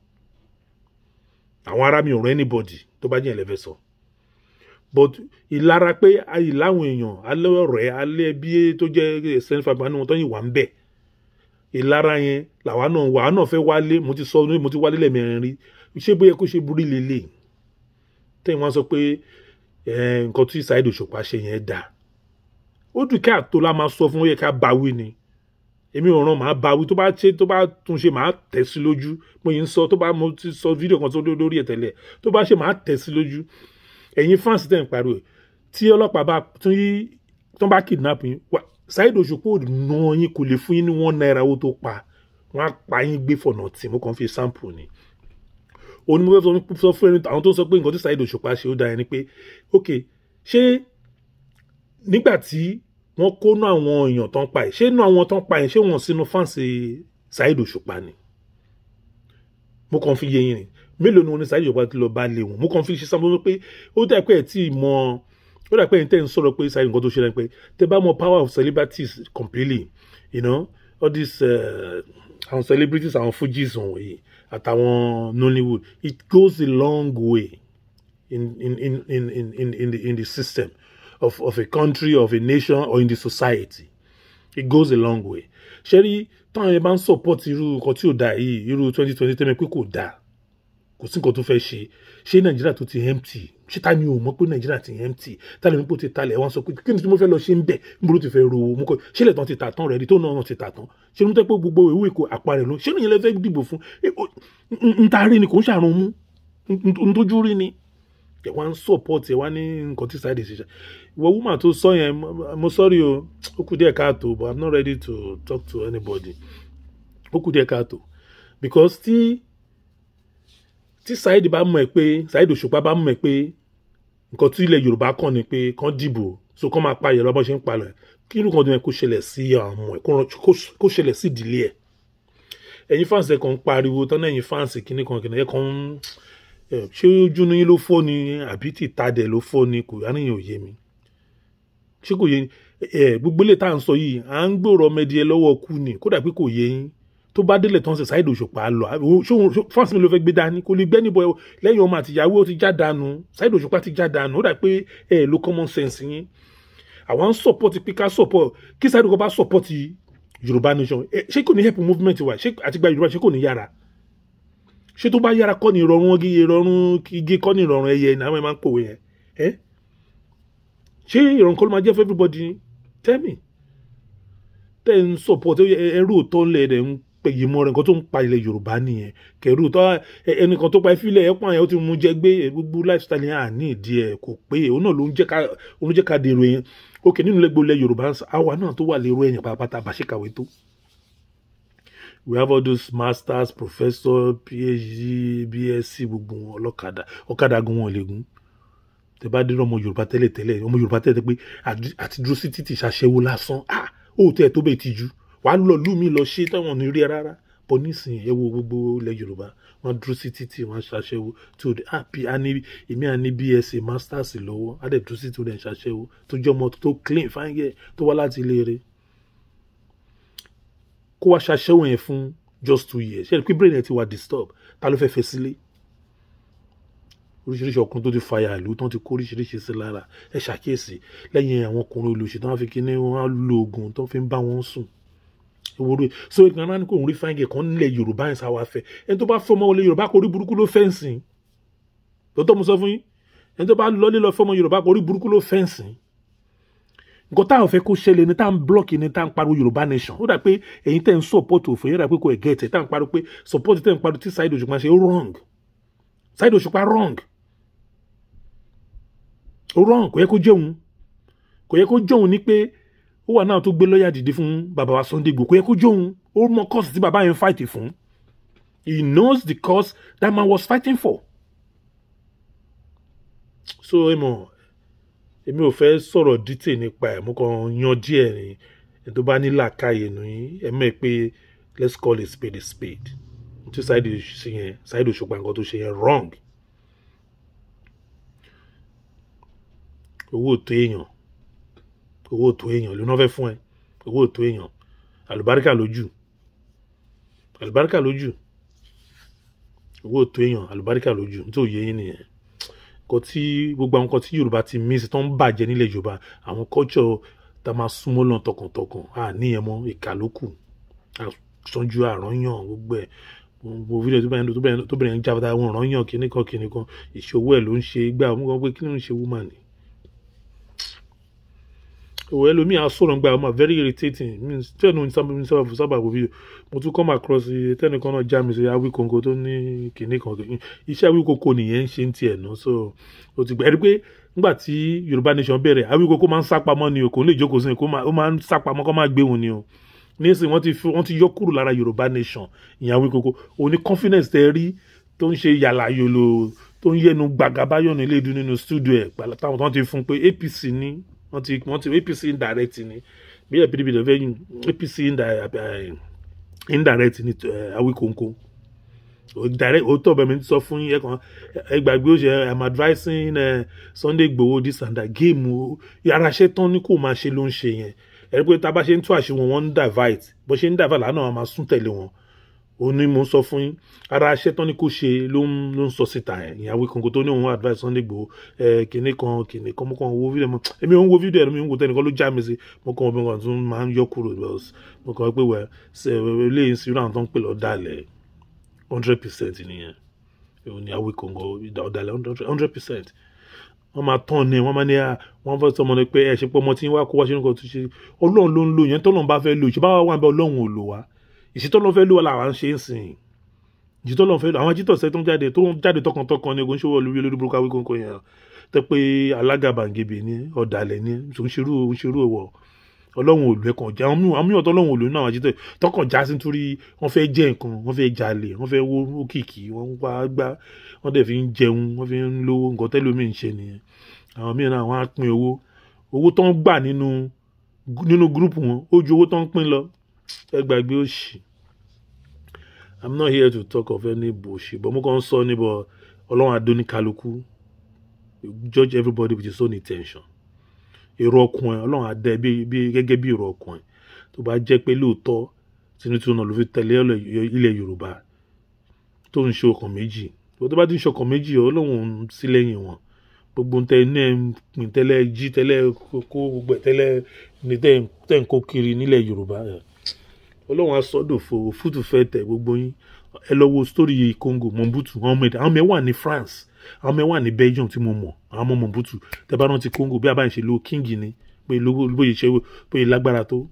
Àwọn ará mi ò rán anybody tó bá jẹ́ ẹlẹ́fẹ́ sọ, but ìlara pé ìláwọn èèyàn alẹ́ ọ̀rẹ́ alẹ́ bí tó jẹ́ extended family wọn tó yìn wà ń bẹ̀, ìlara yẹn làwa náà wà náà fẹ́ wálé. Mo ti sọ, mo ti wálé lẹ́ẹ̀mẹrin rí. Ṣé bóyá kó ṣe burú lélẹ̀ tẹ́yìn wọ́n sọ pé nǹkan tí Saheed Òṣùpá ṣe yẹn dáa? Ó dùn kí àtò la máa sọ fún, ó yẹ ká báwí ni. Èmi ò ràn, máa báwí. Tó bá ṣe, tó bá tún ṣe, máa tẹ̀ sí lójú. Mo yìí ń sọ, tó bá, mo ti sọ fídíò kan tó lórí ẹ̀ tẹ́lẹ̀, tó bá ṣe, máa tẹ̀ sí lójú. Ẹ̀yin fans tẹ̀ ń pariwo, tí ọlọ́pàá bá tún yí tó bá kidnap yín, Saheed Òṣùpá ò ná yín, kò lè fún yín ní ₦1 owó tó pa wọ́n á pa yín gbé fọ̀nà tí mo kàn fi sample ni. Òun ni mo fẹ́ sọ fún ẹni àwọn tó ń sọ pé nǹkan tí Saheed Òṣùpá ṣe ó dáa ẹni pé, ok, ṣé nígbà tí wọ́n kó ná àwọn èèyàn tó ń pa ẹ̀, ṣé inú àwọn tó ń pa ẹ̀, ṣé wọ́n sínú fans Saheed Òṣùpá ni? Mo kàn fi yé yín ni. Mélòó ni wọn ní Saheed Òṣùpá ti lọ bá lé wọn? Mo kàn fi ṣe sample pé ó dà pé ẹ̀ tí ì mọ, ó dà pé ẹ̀ ń tẹ́ ń sọ̀rọ̀ pé Saheed nǹkan tó ṣe lẹ́nu pé tẹ́ bá mọ power of celebrities completely, all these àwọn celebrities, àwọn Fujis wọ̀nyí àtàwọn Nollywood, it goes a long way in the system of a country, of a nation or in the society. It goes a long way. Ṣé rí táwọn yẹn bá ń support irú nǹkan tí ò dáa yìí, irú 2020 tẹ́lẹ̀ pé kò dáa, kò sí nǹkan tó fẹ́ ṣe. Ṣé Nàìjíríà tó ti empty, ṣé ta ni ò mọ̀ pé Nàìjíríà ti empty? Ta lè mọ̀ pé ó ti talẹ̀? Wọ́n sọ pé kí ni tí mo fẹ́ lọ ṣe ń bẹ̀? Níbo ló ti fẹ́ ro mo kọ́? Ṣé ilẹ̀ tán ti tà tán rẹ̀ rí tó náà ti tà tán? Ṣé ló ń tẹ́ pé gbogbo ìwé ìkó àpá rẹ̀ ló ṣé nìyẹn lè fẹ́ dìbò fún? N ta rí ni, kò ń ṣàrùn mú n tójú rí ni. Ẹ wá ń support, ẹ wá ní nǹkan tí Saheed ṣe. Ìwọ woman tó sọ yẹn, mo sorry o, ó kù díẹ̀ káàtó, but I'm not ready to talk to anybody. Ó kù díẹ̀ káàtó because tí Saheed bá mọ̀ ẹ́ pé, Saheed Òṣùpá bá mọ̀ ẹ́ pé nǹkan tí ilẹ̀ Yorùbá kàn ni pé kàn dìbò, so kàn máa pa Yorùbá bó ṣe ń palẹ̀, kí irú kan tó yẹ kó ṣẹlẹ̀ sí àwọn ọmọ ẹ̀, kó ṣẹlẹ̀ sí ìdílé ẹ̀? Ẹ̀yin fans ẹ̀ kàn ń pariwo tán náà, ẹ̀yin fans kìíní kan kìíní ẹ̀ kàn ń, ṣé ojú ní ló fọ́ ni àbí tìta dẹ̀ ló fọ́ ni? Kò àníyàn ò yé mi. Ṣé kò yé ẹ? Gbogbo ilé tá à ń sọ yìí, à ń gbòòrò ọmọdé ẹ lọ́wọ́ kú ni. Kódà pé kò yé yín, tó bá délẹ̀ tán ṣe Saheed Òṣùpá lọ, fans mi ló fẹ́ gbé dání, kò lè gbẹ́ níbọ̀ lẹ́yìn ọmọ àtìyàwó. Ó ti já dànù, Saheed Òṣùpá ti já dànù. Ó dà pé ẹ lo common sense yín. Àwọn ń support pé ká support kí Saheed Òṣùpá support Yorùbá nation. Ṣé kò ní help movement wa? Ṣé àtìgbà Yorùbá, ṣé kò ní yára? Ṣé tó bá yára kọ́ ni ìrọ̀rùn igi, ìrọ̀rùn igi kọ́ ni ìrọ̀rùn ẹyẹ ní àwọn ẹ̀ máa ń pòwe yẹn ẹ́? Ṣé ìrọ̀rùn kọ́ ló máa jẹ́ for everybody? Tell me. Tẹ́ ń support ẹrú òótọ́ ńlẹ̀ ẹ̀ ń pè yìí mọ́ rẹ̀. Nǹkan tó ń pa ilẹ̀ Yorùbá nìyẹn. Kẹrù òótọ́ ẹnìkan tó pa ìfilẹ̀ ẹ̀ pọ̀ yẹn, ó ti mú jẹ gbé gbogbo lifestyle yẹn, àní ìdí ẹ̀ kò pé. Òun náà ló ń jẹ́ ká, òun ló jẹ́ ká dèrò yẹn. Ok, nínú lẹ́gbẹ̀ẹ́ ilẹ̀ Yorùbá, àwa náà tó wà lérò ẹ̀yìn pátápátá bá ṣe kàwé tó, we have all those masters, professor, PhD, BSc, gbogbo wọn ọlọ́kadà, ọ̀kadà gun wọn lè gún. Tẹ bá dé ọmọ Yorùbá tẹ́lẹ̀ tẹ́lẹ̀, ọmọ Yorùbá tẹ́lẹ̀ pé àti dúró sí títì ṣàṣẹwó lásán, ah, ó tẹ́ ẹ tó bẹ́ẹ̀ tijú, wàá lọ lú mi lọ ṣe táwọn ò ní rí ẹ rárá. Bọ́ nísìnyí, ẹ wo gbogbo ilẹ̀ Yorùbá, wọ́n dúró sí títì, wọ́n ṣàṣẹwó tí ó dé. Ah, a ní èmi à ní BSc, masters lọ́wọ́, á dẹ̀ dúró sí títì, ó dẹ̀ ṣàṣẹwó, tó jẹ́ ọmọ tó clean fine girl tó wá láti ilé rẹ̀, kó wá ṣàṣẹwó yẹn fún just 2 years. Ṣe é pé brain ẹ ti wà disturb? Ta ló fẹ́ fẹ́ sílé? Oríṣiríṣi ọkùnrin tó ti fàyà ìlú tán ti kó oríṣiríṣi sí lára. Ẹ ṣàkíyèsí lẹ́yìn àwọn ọkùnrin olùṣe tó wọ́n fi kíní wọn á lo oògùn tó fi ń bá wọn sùn ìwòrò. So ìgbà náà ní kò ń rí fine girl kan nílẹ̀ Yorùbá yẹn sáwà fẹ́. Ẹni tó bá fẹ́ ọmọ ilẹ̀ Yorùbá, kò rí burúkú ló fẹ́ ń sìn. Lọ́tọ́ mo sọ fún yín, ẹni tó bá lọ́lé lọ fẹ́ ọmọ Yorùbá, kò rí burúkú ló fẹ́ ń sìn. Nǹkan táwọn fẹ́ kó ṣẹlẹ̀ ní tá à ń block ní tá à ń pariwo Yorùbá nation. Ó dà pé ẹ̀yin tẹ́ ń support òfin yẹn dà pé kò ẹ̀ get ẹ̀. Tá à ń pariwo pé support tẹ́ ń pariwo tí Saheed Òṣùpá ṣe, ó wrong. Saheed Òṣùpá wrong, ó wrong. Kò yẹ kó jẹun, kò yẹ kó jẹun ní pé ó wà náà tó gbé lọ́ọ̀yà dìde fún bàbá wa Sunday Igboho. Kò yẹ kó jẹun. Ó mọ cause tí bàbá yẹn fight fún. He knows the cause that man was fighting for. So ẹ mọ̀, èmi ò fẹ́ sọ̀rọ̀ detail nípa ẹ̀, mo kàn yan díẹ̀ ni. Ẹni tó bá ní làákàyè nù yín, ẹ mọ̀ pé let's call a spade a spade. Tí Saheed ṣe yẹn, Saheed Òṣùpá, nǹkan tó ṣe yẹn wrong. Owó tó èèyàn, owó tó èèyàn ló náà fẹ́ fún ẹ, owó tó èèyàn, àlùbáríkà lójú, àlùbáríkà lójú. Owó tó èèyàn, àlùbáríkà lójú, nítorí òye yín nìyẹn. Nǹkan tí gbogbo àwọn nǹkan tí Yorùbá ti miss tó ń bàjẹ́ nílẹ̀ Yorùbá, àwọn culture tá máa súnmọ́ lọ́n tọkàntọkàn, à níyẹn mọ́, ìkà ló kù, àsanjú àrányàn gbogbo ẹ̀. Gbogbo fídíò tó bẹ̀rẹ̀ ń jábọ́tà, wọn rányàn kíní kan kíní kan, ìṣòwò ẹ̀ ló ń ṣe gbà wọ́n kan pé kí ló ń ṣe woman ni. Òwò ẹlòmíì á sọ̀rọ̀ gbà ọmọ, very irritating. Tẹ́nu sábà sábà wo fídíò, mo tún come across tẹ́nìkan náà já mi sí Awíkonko tó ní kíní kan, iṣẹ́ Awíkonko nìyẹn ń ṣe ń tiẹ̀ nù. So ó ti gbà ẹ rí pé nígbà tí Yorùbá Nation bẹ̀rẹ̀, Awíkonko máa ń sá pamọ́ ni o, kò ní lè jókòó sí i, ó máa ń sá pamọ́ kó máa gbé wọn ni o. Nísìnyí wọ́n ti yọ kúrò lára Yorùbá Nation. Ìyẹn Awíkonko òun ní confidence tẹ́ rí tó ń ṣe yàlà yòlò, tó ń yẹnu gbàgàbáyọ̀ nílé ìdún nínú studio ẹ̀, táwọn tó ti fún pé APC ní wọ́n ti APC indirect ni, bí ẹ̀ PDP lọ́fẹ́ yìí, APC indirect ni Awíkonko direct. Òótọ́ bẹ́ẹ̀ mi sọ fún yín, ẹ kàn ẹ gbàgbé ó ṣe, "I'm advising Sunday Igboho," this and that game o. Ara ṣẹ́ tán ní kò máa ṣe ló ń ṣe yẹn. Ẹ rí pé tá a bá ṣe ń tú àṣírí wọn, wọ́n ń divert, bó ṣe ń divert lánàá, wọn máa sún tẹ̀lé wọn. Ó ní mo ń sọ fún yín, ara aṣẹ́ tán ní kò ṣe ló ń sọ síta ẹ̀. Ìyẹn Awíkonko tó ní òun advice Sunday Igboho, ẹ kìnní kan kìnní kan. Mo kàn wo fídíò mo, èmi ò ń wo fídíò ẹ̀, mi ń wo, tẹnìkan ló já mi sí. Mo kàn wọ́n kàn tún máa ń yọ kúrò. Mo kàn pé wẹ́ ṣe eléyìí sí irú àwọn tó ń pè lọ́ dalẹ̀ 100% nìyẹn. Òun ni Awíkonko, ọ̀dàlẹ̀ 100%. Wọ́n máa tán ni, wọ́n máa ní wọ́n fẹ́ sọmọ ni pé ẹ ṣe pé ọmọ tí ń wá kó wá ṣe nǹkan tó ṣe. Ọlọ́run ló ń lò yẹn, tọ́lọ́run bá fẹ́ lò ìṣe bá wà wà bẹ́ẹ̀, Ọlọ́run ò lò wá. Ìṣètọ́lọ́run fẹ́ lò wá làwa ń ṣe ń sìn. Ìṣètọ́lọ́run fẹ́ lò àwọn ajítọ̀sẹ́ tó ń jáde tọkàntọkàn ni ogun ṣòwò olórí olórí burúkú Awíkonko yẹn tẹ́ pé alágàbàǹgebè ni, ọ̀dàlẹ̀ ni, ń ṣerú ẹ̀wọ̀. Ọlọ́run ò lò ẹ̀kàn já àwọn mìíràn tọ́lọ́run ò lò nínú àwọn ajítọ̀ tọkàn já sí nítorí wọ́n fẹ́ jẹ́ nǹkan, wọ́n fẹ́ jalè, wọ́n fẹ́ wó òkìkí, wọ́n wá gbá, wọ́n dẹ̀ fi ń jẹun, wọ́n fi ń lówó. Nǹkan tẹ́lómi ń ṣe nìyẹn. Àwọn mìíràn náà, wọ́n á pín owó, owó tó ń gbà nínú group wọn, ó ju owó tó ń pín lọ. Ẹ gbàgbé òṣì. I'm not here to talk of any bullshit, but mo kàn ń sọ níbọ̀. Ọlọ́run adóníkálukú, judge everybody with his own intention, èrò ọkùn ẹ. Ọlọ́run adé bí gẹ́gẹ́ bí èrò ọkùn ẹ. Tó bá jẹ́ pé lóòótọ́ tinútinú náà ló fi tẹ̀lé ilẹ̀ Yorùbá tó ń ṣe ọkàn méjì, tó bá ti ń ṣe ọkàn méjì, Ọlọ́run sí lẹ́yìn wọn. Gbogbo tẹ ní ẹ ń pín tẹ́lẹ̀, jí tẹ́lẹ̀, kó gbogbo ẹ̀ tẹ́lẹ̀ ní tẹ́ ń kó kiri nílẹ̀ Yorùbá, Ọlọ́run asọ́dòfo òfútù fẹ́ tẹ̀ gbogbo yín. Ẹ lọ wo story Congo, Mobutu. Àwọn ọmọ ẹ wà ní France, àwọn ọmọ ẹ wà ní Belgium tí mo mọ̀, àwọn ọmọ Mobutu. Tẹ bá rántí Congo, bí a bá ń ṣe lo king ni pé lówó, bóyá ṣe bóyá lágbára tó,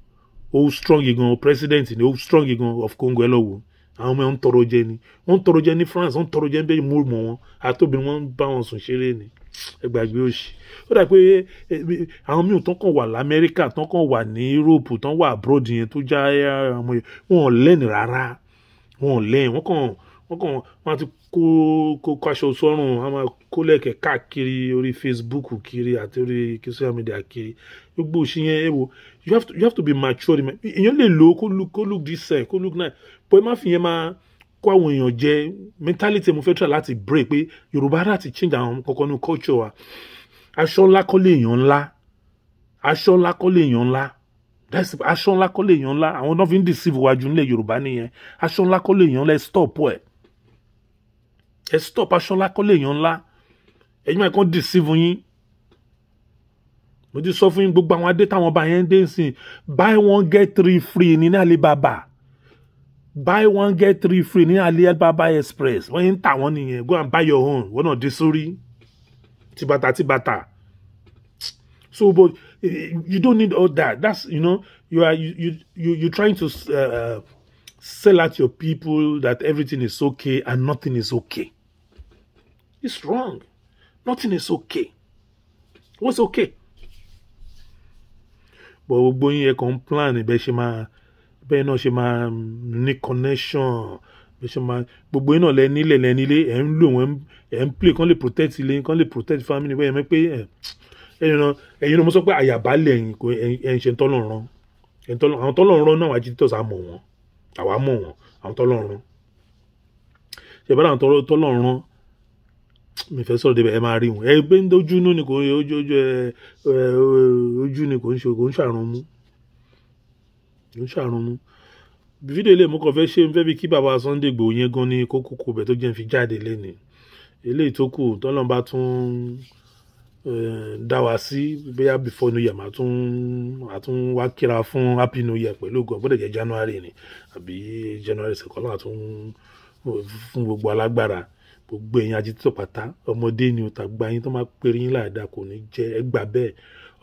ó strong gan, president ni, ó strong gan of Congo. Ẹ lọ wo àwọn ọmọ ẹ, ń tọrọ jẹ ni, wọ́n ń tọrọ jẹ ní France, wọ́n ń tọrọ jẹ ní bẹ́ẹ̀. Mo mọ̀ wọn àtòbí, wọ́n ń bá wọn sùn ṣeré ni. Ẹ gbàgbé òṣì. Ó dà pé àwọn míì tán kàn wà lamẹ́ríkà, tán kàn wà ní Europe, tán wà abroad yẹn, tó já ọmọ yẹn, wọn ò lẹ́nu rárá, wọn ò lẹ́yìn. Wọ́n kàn wọ́n ti kó aṣọ sọ́rùn, wọ́n máa kó lẹ̀kẹ̀ káàkiri orí Facebook kiri àti orí social media kiri, gbogbo òṣì yẹn. Ẹ wo, you have to be mature. Èèyàn lè lò ó, kó look decent, kó look nice, but ẹ má fi yẹn máa kó àwọn èèyàn jẹ. Mentality mo fẹ́ try láti break pé Yorùbá láti change àwọn kankan ní culture wa. Aṣọ ńlá kọ́ lè èèyàn ńlá, aṣọ ńlá kọ́ lè èèyàn ńlá. Aṣọ ńlá kọ́ lè èèyàn ńlá. Àwọn náà fi ń deceive wájú nílẹ̀ Yorùbá nìyẹn. Aṣọ ńlá kọ́ lè èèyàn ńlá. Ẹ stop ẹ, ẹ stop. Aṣọ ńlá kọ́ lè èèyàn ńlá. Ẹ̀yin máa kàn deceive yín. Mo ti sọ fún yín, gbogbo àwọn adé táwọn ọba yẹn ń dé sìn, buy one get three free ní Alibaba, buy one get three free ní Alibaba Express. Wọ́n yẹn ń tà wọ́n nìyẹn. Go and buy your own. Wọ́n náà dé sórí tìbàtà tìbàtà. So, but you don't need all that. That's, you know, you are you you you you're trying to sell out your people that everything is okay, and nothing is okay. It's wrong. Nothing is okay. What's okay? But gbogbo yín, ẹ kàn ń plan bẹ́ẹ̀ ṣe máa, bẹ́ẹ̀ náà ṣe máa ní connection, bẹ́ẹ̀ ṣe máa, gbogbo yín náà lẹ nílẹ̀, lẹ nílé, ẹ̀ ń lò wọ́n, ẹ̀ ń play kán lè protect ilé, kán lè protect family bẹ́ẹ̀ mẹ́ pé ẹ̀ ẹ̀yin náà mo sọ pé àyàbálẹ̀ ẹ̀yin kò ẹ̀yin ṣe ń tọ́lọ̀ rán àwọn tọ́lọ̀ rán náà. Agitators, á mọ̀ wọ́n, àwa mọ̀ wọ́n. Àwọn tọ́lọ̀ rán ṣe bá àwọn tọ́lọ̀ rán, mi fẹ́ sọ̀rọ̀ débẹ̀, ẹ máa rí wọn. Ẹ gbé ojú inú ni kò ojú ojú ẹ ojú ni kò ń ṣe, kò ń ṣàrùn mú, kò ń ṣàrùn mú. Fídíò ilé mo kàn fẹ́ ṣe ń fẹ́ bí kí bàbá Sunday Igboho yẹn gan ní kókó kó bẹ̀ tó jẹ́ ń fi jáde lénìí. Eléyìí tó kù tọ́lọ́run bá tún dá wa sí bóyá before New Year, màá tún wá kíra fún Happy New Year pẹ̀lú ògo. Bó dẹ̀ jẹ́ January ni àbí January 2nd náà, tún fún gbogbo alágbára, gbogbo èèyàn agitator pátá, ọmọdé ni o tàgbà yín tó máa pèrè yín láàdá kò ní jẹ́ ẹ gbà bẹ́ẹ̀.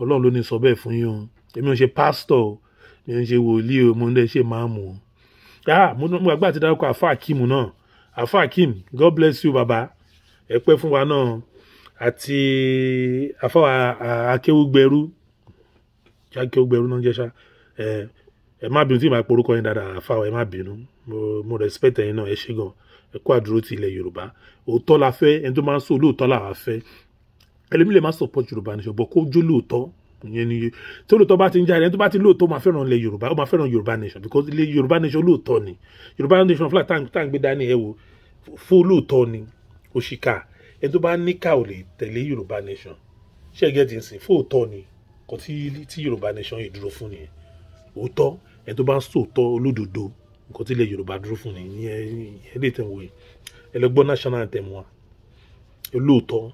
Ọlọ́run ló ní sọ bẹ́ẹ̀ fún yín o. Èmi ò ṣe pásítọ̀ o, mi ò ṣe wòlíì o, mo ń dẹ́ ṣe máàmù o. Ah, mo gbàgbé àti dárúkọ Àfa Akeem náà. Àfa Akeem, God bless you, bàbá, ẹ pẹ́ fún wa náà, àti àfa Akéwúgbẹrú, Akéwúgbẹrú náà jẹ́ ṣá. Ẹ má bínú tí màá porúkọ yín dáadáa, àfa, ẹ má bínú. Mo respect ẹ̀yin náà. Ẹ ṣé gan, ẹ kú àdúró ti ilẹ̀ Yorùbá. Òótọ́ la fẹ́, ẹni tó máa ń sọ olóòótọ́ là wá fẹ́. Ẹlòmíì lè má support Yorùbá nation, but kó jó lóòótọ́. Ìyẹn ni tí olóòótọ́ bá ti ń jáde, ẹni tó bá ti lóòótọ́ máa fẹ́ràn ilẹ̀ Yorùbá, ó máa fẹ́ràn Yorùbá nation, because ilẹ̀ Yorùbá nation, olóòótọ́ ni Yorùbá nation. Fúlà tá à ń gbé dání, ẹ wò, fún olóòótọ́ ni. Òṣìkà, ẹni tó bá níkà ò lè tẹ̀lé Yorùbá nation. Ṣé ẹ get nsìn? Fún òótọ́ ni kò tí Yorùbá nation yìí dúró fún nìyẹn. Òótọ́, ẹni tó bá ń sòótọ́, olódodo, nǹkan tí ilẹ̀ Yorùbá dúró fún nìyẹn. Ìyẹn lè tẹ̀ wòye ẹ lọ gbọ́ national anthem wa, olóòótọ́.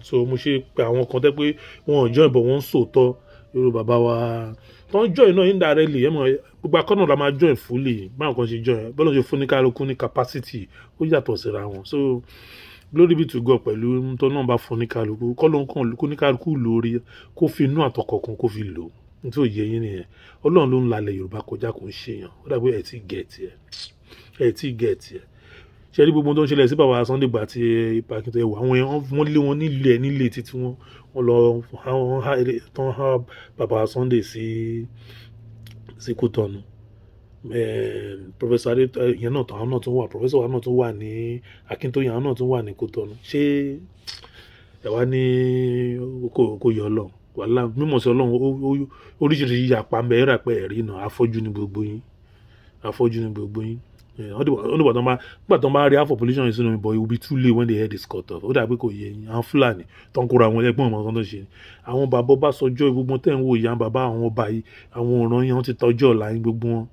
So mo ṣe pé àwọn kan tẹ́ pé wọn ò join, but wọ́n ń sòótọ́. Yorùbá bàbá wa tó ń join náà indirectly, ẹ mọ̀ gbogbo akọ́nà la máa join fully. Báwọn kan ṣe join, bọ́lá ṣe fún ní kálukú ní capacity, ó yàtọ̀ síra wọn. So glory be to God pẹ̀lú tó náà bá fún ní kálukú, kọ́ ló ń kàn kó ní kálukú lórí, kó fi inú àtọkọ̀kan kó fi lò. Nítorí òye yín nìyẹn. Ọlọ́run ló ń lalẹ̀ Yorùbá kọjá, kò ń ṣèyàn. Ó dàbí ẹ̀ tí get ẹ̀, ẹ̀ tí get ẹ̀. Ṣe rí gbogbo tó ń ṣẹlẹ̀ sí bàbá Sunday Igboho àti Ipa Akintoye, wà àwọn èèyàn wọ́n lé wọn nílé nílé títí wọn, wọ́n lọ tán há bàbá Sunday sí Kútọ̀nù. Professor Adé ìyẹn náà, àwọn náà tún wà, professor wa náà tún wà ní Akíntóyè, àwọn náà tún wà ní Kútọ̀nù. Ṣé ẹ wá ní kò yọ Ọlọ́run wàhálà mímọ̀ sí Ọlọ́run? Oríṣiríṣi yàpá ń bẹ ẹ̀rà pé ẹ̀rí náà. Afọ́jú ni gbogbo yín, afọ́jú ni gbogbo yín. Wọ́n nígbà tó ń bá nígbà tó ń bá rí half population yìí sínú, but it will be too late when the head is cut off. Ó dàbí kò yé yín. Àwọn Fúlàní tó ń kóra àwọn ẹgbọ́n ọmọ kan tó ṣe, àwọn bàbá Ọbásanjọ́, gbogbo tẹ̀ ń wò yìí, àwọn bàbá, àwọn ọba yìí, àwọn ọ̀ràn yẹn, wọ́n ti tọ́jú ọ̀la yín gbogbo wọn.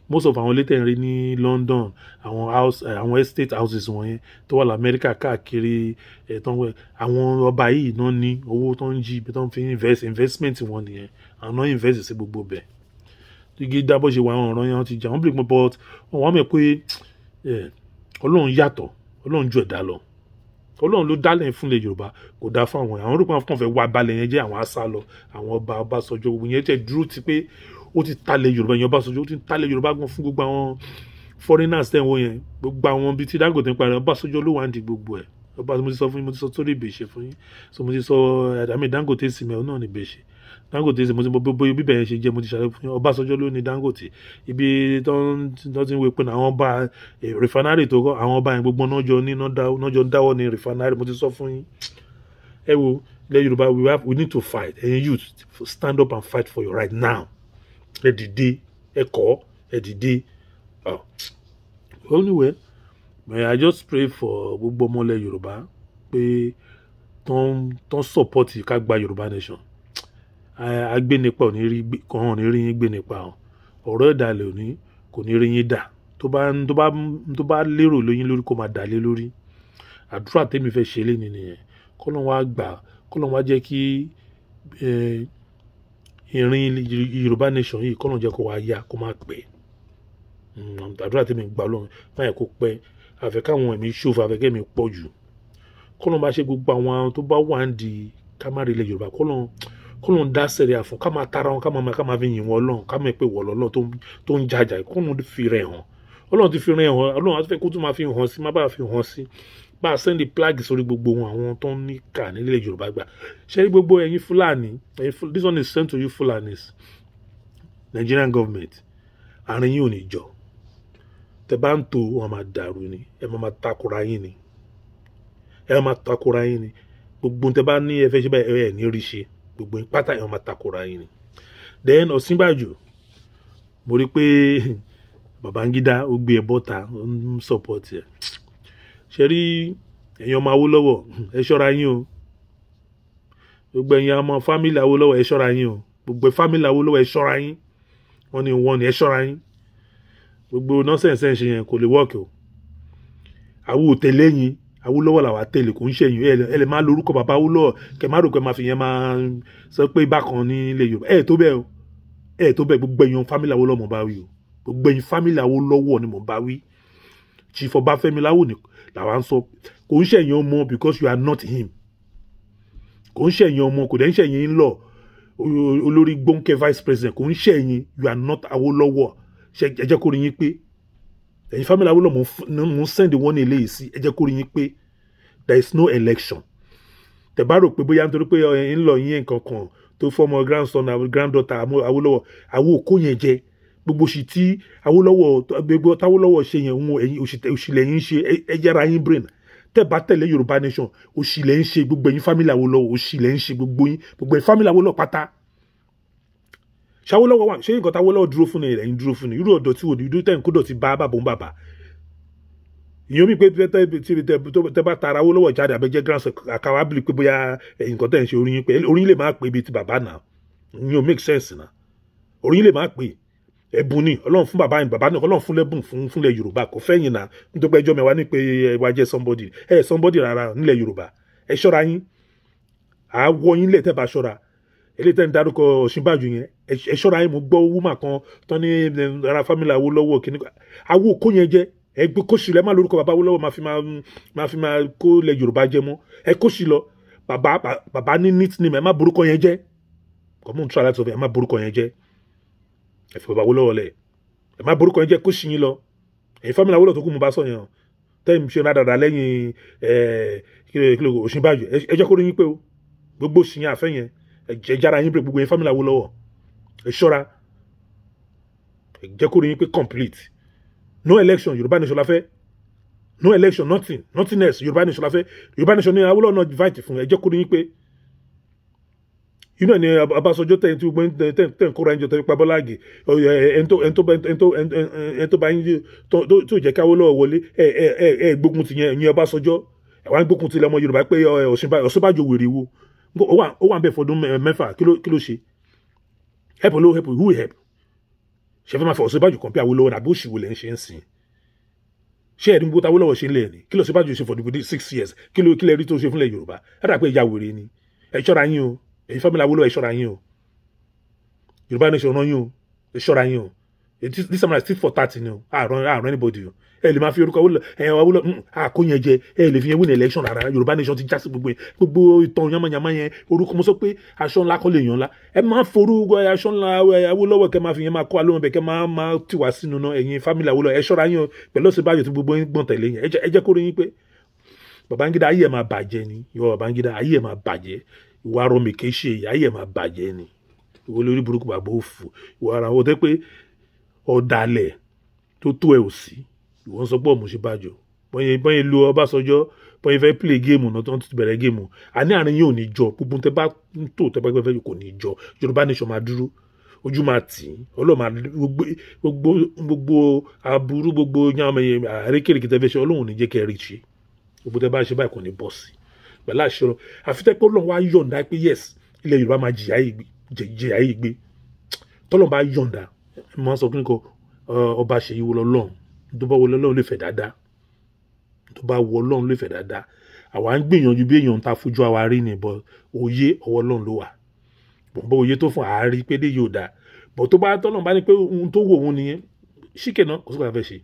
Most of àwọn ilé tẹ̀ ń rí ní London, àwọn house, àwọn estate houses wọ̀nyẹn tó wà lamẹ́ríkà káàkiri ẹ̀ tó ń wẹ̀, àwọn ọba yìí náà ní owó tó ń jí ibi tó ń fi invest. Investment wọn nìyẹn, àwọn náà invest sí gbogbo bẹ̀. Igi dábọ̀ ṣe wà, àwọn ọ̀ràn yẹn, wọ́n ti jà wọ́n bí, but wọ́n mọ̀ pé Ọlọ́run yàtọ̀, Ọlọ́run ju ẹ̀dá lọ. Ọlọ́run ló dálẹ̀ fún ilẹ̀ Yorùbá, kò dá fún àwọn orúkọ kan fẹ́ wá balẹ̀ yẹn jẹ́. Àwọn asá lọ, àwọn ọba Ọbásanjọ́, gbogbo yẹn tẹ̀ dúró ti pé ó ti talẹ̀ Yorùbá yẹn. Ọbásanjọ́, ó ti talẹ̀ Yorùbá gan fún gbogbo àwọn foreigners tẹ̀ ń wò yẹn, gbogbo àwọn bíi ti Dangote ń parí. Ọbásanjọ́ ló wà ń di gbogbo ẹ̀. Ọba, mo ti sọ fún yín, mo ti sọ sórí ìbèṣe fún yín. So mo ti sọ àmì Dangote cement náà ní ìbèṣe Dangote cement. Mo ti mọ bóyá bíbẹ̀ yẹn ṣe jẹ́, mo ti ṣàlàyé fún yín. Ọbásanjọ́ ló ní Dangote, ibi tó ti ń wo pé àwọn ọba refinery tó kọ́, àwọn ọba yẹn gbogbo náà jọ ní náà jọ dáwọ́ ní refinery. Mo ti sọ fún yín. Ẹ wo ilẹ̀ Yorùbá, we need to fight. Ẹ̀yin youth, stand up and fight for your right now. Ẹ dìde, ẹ kọ́, ẹ dìde. Oh. Anyway, may I just pray for gbogbo ọmọlẹ̀ Yorùbá pé tó ń support ká gba Yorùbá nation. Agbénipa ò ní rí kan, ò ní rí yín gbé nípa o. Ọ̀rọ̀ ìdàlẹ̀ ò ní kò ní rí yín dà. Tó bá lérò lóyún lórí, kó máa dà lé lórí. Àdúrà tèmi fẹ́ ṣe léni nìyẹn. Kọ́lọ́n wá gbà, kọ́lọ́n wá jẹ́ kí ìrìn Yorùbá nation yìí, kọ́lọ́n jẹ́ kó wá yá, kó má pẹ́. Àdúrà tèmi gbà lọ́run báyẹn, kó pẹ́. Àfẹ́ káwọn ẹ̀mí ṣòfò, àfẹ́ kẹ́mi pọ̀ jù. Kọ́lọ́n bá ṣe gbogbo àwọn tó bá wà ń di ká má rí ilẹ̀ Yorùbá, kọ́lọ́n dá sẹ̀ríà fún, ká máa tara wọn, ká máa fi yìn wọ́n lọ́n, ká mọ̀ pé wọ́n lọ́lọ́ tó ń jàjà. Kọ́lọ́n fi rẹ̀ hàn. Ọlọ́run ti fi rẹ̀ hàn, Ọlọ́run á fẹ́ kó tún máa fi hàn sí, má bàa fi hàn sí, bá a send plague sórí gbogbo wọn, àwọn tó ń ní kà nílẹ̀ Yorùbá gbà. Ṣé rí gbogbo ẹ̀yin Fúlàní, ẹ̀yin, this one is sent to you Fulanis, Nigerian government, àárín yín ò ní jọ. Tẹ bá ń to, wọn máa dàrú ni. Ẹ máa takora yín ni, ẹ máa takora yín ni. Gbogbo tẹ bá ní ẹ fẹ́ ṣe báyìí, ẹ ní rí ṣe. Gbogbo yín pátá, ẹ máa takora yín ni. Then Ọ̀ṣínbàjò, mo rí pé Babangida ó gbé ẹ bọ́ta, ó ń support ẹ. Ṣe rí ẹ̀yin ọmọ Awólọ́wọ̀, ẹ ṣọ́ra yín o. Gbogbo ẹ̀yin ọmọ family Awólọ́wọ̀, ẹ ṣọ́ra yín o. Gbogbo family Awólọ́wọ̀, ẹ ṣọ́ra yín. Wọ́n ní wọ́n ní ẹ ṣọ́ra yín. Gbogbo nonsense ẹ̀ ń ṣe yẹn kò lè work o. Àwọn ò tẹ̀lé yín. Awólọ́wọ̀ làwa tẹ̀lé, kò ń ṣẹ̀yìn. Ẹ lè máa lórúkọ bàbá Awólọ́wọ̀, kẹ má rò pé máa fi yẹn máa sọ pé bákan ní ilẹ̀ Yorùbá. Ẹ tó bẹ́ẹ̀ o, ẹ tó bẹ́ẹ̀. Gbogbo ẹ̀yin family Awólọ́wọ̀ mo bá wí o, gbogbo ẹ̀yin family Awólọ́wọ̀ ni mo bá wí. Chief Ọbáfẹ́mi Láwòní làwa ń sọ, kò ń ṣẹ̀yìn ọmọ, because you are not him. Kò ń ṣẹ̀yìn ọmọ, kò dẹ̀ ń ṣẹ̀yìn ńlọ olórí gbóǹkẹ́ vice president, kò ń ṣẹ̀yìn. You are not Awólọ́wọ̀. Ẹ jẹ́ kó rí yín pé ẹ̀yin family Awólọ́wọ̀, mo ń send wọ́n ní eléyìí sí. Ẹ jẹ́ kó rí yín pé there is no election. Tẹ́ bá rò pé bóyá nítorí pé ẹ ń lọ yín nǹkan kan tó fọmọ grandson, granddaughter Awólọ́wọ̀, àwọn òkó yẹn jẹ gbogbo òṣì tí Awólọ́wọ̀, gbogbo táwólọ́wọ̀ ṣe yẹn, òun ẹ̀yin òṣì lẹ́yìn ṣe. Ẹ jẹ́ra yín brain. Tẹ́ bá tẹ̀lé Yorùbá nation, òṣì lẹ́ ń ṣe. Gbogbo ẹ̀yin family Awólọ́wọ̀, òṣì lẹ́ ń ṣe, gbogbo yín, gbogbo ẹ̀yin family Awólọ́wọ̀ pátá. Ṣàwólọ́wọ̀ wà ṣé nǹkan táwólọ́wọ̀ dúró fún ni ẹ̀yin dúró fún ni? Irú ọ̀dọ̀ tí wò ní irú tẹ̀ ń kó dọ̀tí bá bàbá òun bàbá ìyẹn mi pé tẹ bá tara Awólọ́wọ̀ jáde àbẹ́jẹ́ grandson àkàwá bìlì pé bóyá nǹkan tẹ̀ ń ṣe orí yín pé orí yín lè máa pè bíi ti bàbá náà. Ìyẹn ò make sense náà. Orí yín lè máa pè. Ẹ̀bùn ni Ọlọ́run fún bàbá yẹn, bàbá náà Ọlọ́run fún lẹ́bùn fún fúnlẹ̀ Yorùbá, kò fẹ́yìn náà. Nítorí pé ẹjọ́ mẹ́wàá ní pé ẹ wá jẹ́ somebody, ẹ somebody rárá nílẹ̀ Yorùbá. Ẹ ṣọ́ra yín, àwọ̀ yín lẹ̀ tẹ́ bá ṣọ́ra. Eléyìí tẹ́ ń dárúkọ Ọ̀ṣínbàjò yẹn, ẹ ṣọ́ra yín. Mo gbọ́ woman kan tán ní ara family Awólọ́wọ̀ kìíní awo kó yẹn jẹ́. Ẹ gbé kóṣì lọ. Ẹ má lórúkọ bàbá Awólọ́wọ̀ máa fi máa kó lẹ̀ Yorùbá jẹ mọ́. Ẹ kóṣì lọ. Bàbá, bàbá ní nickname, ẹ má borúkọ yẹn jẹ́. Kọ́mú tún aláṣọ, ẹ má borúkọ yẹn jẹ́. Ẹ fi bàbá Awólọ́wọ̀ lẹ̀, ẹ má borúkọ yẹn jẹ́. Kóṣì yín lọ. Ẹ̀yin family Awólọ́wọ̀ tó kù, mo bá sọ yẹn tẹ́yìn ṣe rádàrà lẹ́yìn ẹ̀ kílò Ọ̀ṣínbàjò. Ẹ jẹ́ kó rí yín pé o gbogbo ṣì yẹn àfẹ́ yẹn, ẹ jára yín pé gbogbo yẹn family Awólọ́wọ̀, ẹ ṣọ́ra. Ẹ jẹ́ kó rí yín pé complete no election, Yorùbá nation la fẹ́. No election, nothing, nothing else. Yorùbá nation la fẹ́. Yorùbá nation ní Awólọ́wọ̀ náà fight fún. Ẹ jẹ́ kó rí yín pé inú ẹ̀ ní Ọbásanjọ́ tẹ̀ tí gbogbo tẹ̀ ń kóra ẹ̀ńjọ tẹ̀ pa Bọ́lá Ìgè, ẹni tó bá yín tó jẹ́ ká Awólọ́wọ̀ wọlé. Ẹ gbógun ti yẹn, ìyẹn Ọbásanjọ́. Ẹ wá ń gbógun ti ilẹ̀ ọmọ Yorùbá pé Ọ̀ṣínbàjò wèrè wo ó wà ń bẹ̀ fọdún 6 kí ló ṣe? Help ló help? Who help? Ṣe fẹ́ máa fọ Ọ̀ṣínbàjò compare Awólọ́wọ̀ àbí òṣìwò lẹ́ ń ṣe ń sìn? Ṣé ẹ̀rí gbogbo Awólọ́wọ̀ ṣe ń lẹ̀ ni? Kí ló Ọ̀ṣínbàjò ṣe for the 6 years? Kí ló kílẹ̀ rí tó ṣe fúnlẹ̀ Yorùbá? Ẹ dà pé ìyá wèrè ni. Ẹ ṣọ́ra yín o, ẹ̀yin family Awólọ́wọ̀, ẹ ṣọ́ra yín o. Yorùbá nation ràn yín o, ẹ ṣọ́ra yín o. This time tit for tat ni o. Àrùn anybody o. Ẹ lè máa fi orúkọ Awólọ́wọ̀ àkóyẹn jẹ. Ẹ lè fi yẹn win election rárá. Yorùbá nation ti já sí gbogbo yẹn, gbogbo ìtàn yamayama yẹn. Orúkọ mo sọ pé aṣọ ńlá kọ́ lè yàn ńlá. Ẹ máa forúkọ aṣọ ńlá Awólọ́wọ̀ kẹ máa fi yẹn máa kọ́ alóhùn bẹ́ẹ̀, kẹ máa tì wá sínú náà. Ẹ̀yin family Awólọ́wọ̀, ẹ ṣọ́ra yín o pẹ̀lú Ọ̀ṣínbàjò tí gbogbo yín gbọ̀n tẹ̀lé yẹn. Ẹ jẹ́ kó rí yín pé Babangida, ayé ẹ̀ máa bàjẹ́ ni. Ìwọ Babangida, ayé ẹ̀ máa bàjẹ́. Ìwọ arọmìkè ṣe, ayé ẹ̀ máa bàjẹ́ ni. Ìwọ lórí burúkú, bàbá òfò, ìwọ ara wọn tẹ́ pé ọ̀dàlẹ̀ tó tó ẹ̀ ò sí. Ìwọ ń sọ pé ọmọ Ọ̀ṣínbàjò bọ́yẹ lu Ọbásanjọ́, bọ́yẹ fẹ́ play game náà tó ń ti bẹ̀rẹ̀ game. Àní àárín yóò ní jọ. Gbogbo tẹ bá ń tò, tẹ bá fẹ́ kò ní jọ. Yorùbá nation máa dúró, ojú máa tì í. Ọlọ́run máa gbogbo aburú, gbogbo yàmẹ àrékèrèké tẹ fẹ́ ṣe, Ọlọ́run ò ní jẹ́ kẹ́ ẹ rí ṣe. Gbogbo tẹ bá ṣe báyìí kò ní bọ́ sí pẹ̀lú àṣẹ Ọlọ́run. Àfi tẹ́ pé Ọlọ́run wá yọ̀ǹda pé yes, ilẹ̀ Yorùbá máa jìyà yìí gbé. Tọ́lọ́run bá yọ̀ǹda, ẹ máa sọ kí n kọ ọba ṣèyí wo lọ́lọ́run. Tó bá wọ Ọlọ́run lè fẹ́ dáadáa, tó bá wọ Ọlọ́run lè fẹ́ dáadáa. Àwa ń gbìyànjú bí èèyàn ta fojú àwa rí ni bọ́. Òye ọwọ́ Ọlọ́run ló wà bọ̀. Òye tó fún àárí pé dé yóò dáa bọ̀. Tó bá tọ́lọ́run bá ní pé ohun tó wò òun nìyẹn, ṣíkè náà kò sí pàtàkì fẹ́ ṣe.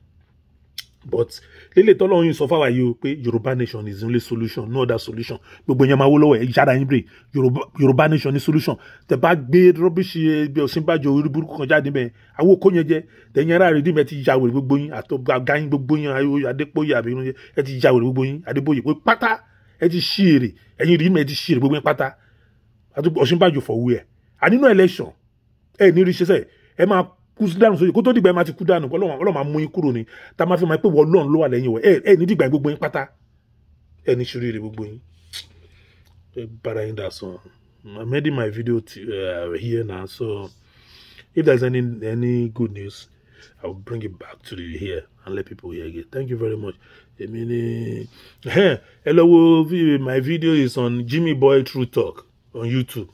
But lélẹ̀ tọ́lọ́run yìí sọ fáwa yìí o pé Yorùbá nation is the only solution, no other solution. Gbogbo yẹn máa wó lọ́wọ́ ẹ̀ yára yín bèrè. Yorùbá nation ní solution. Tẹ bá gbé rubbish bí Ọ̀ṣínbàjò orí burúkú kan jáde bẹ́ẹ̀, àwọn kó yẹn jẹ tẹ̀yìn ara rẹ̀ dìbẹ̀ ti ya wèrè gbogbo yín àtọ́ gáyín gbogbo yín. Adépóyè àbí ẹ ti ya wèrè gbogbo yín. Adébóyè pé pátá ẹ ti ṣí èrè, ẹ̀yin rí mi, ẹ ti ṣí èrè gbogbo yín pátá. Ọ̀ṣínbàjò for where? Ànínú election ẹ ní rí ṣe sẹ́ ẹ máa kú dànù sóyè kó tó dìgbà. Ẹ máa ti kú dànù. Ọlọ́run máa mú yín kúrò ní tá a máa fi máa pé wọ́n Ọlọ́run ló wà lẹ́yìn wọ̀. Ẹ ní dìgbà gbogbo yín pátá, ẹ ní ṣoríire gbogbo yín. Ẹ bára yín dà sàn. I'm ending my video here now, so if there's any good news, I will bring it back to the here and let people hear again. Thank you very much. Èmi ni ẹ lọ wo. My video is on Jimmy Boy True Talk on YouTube.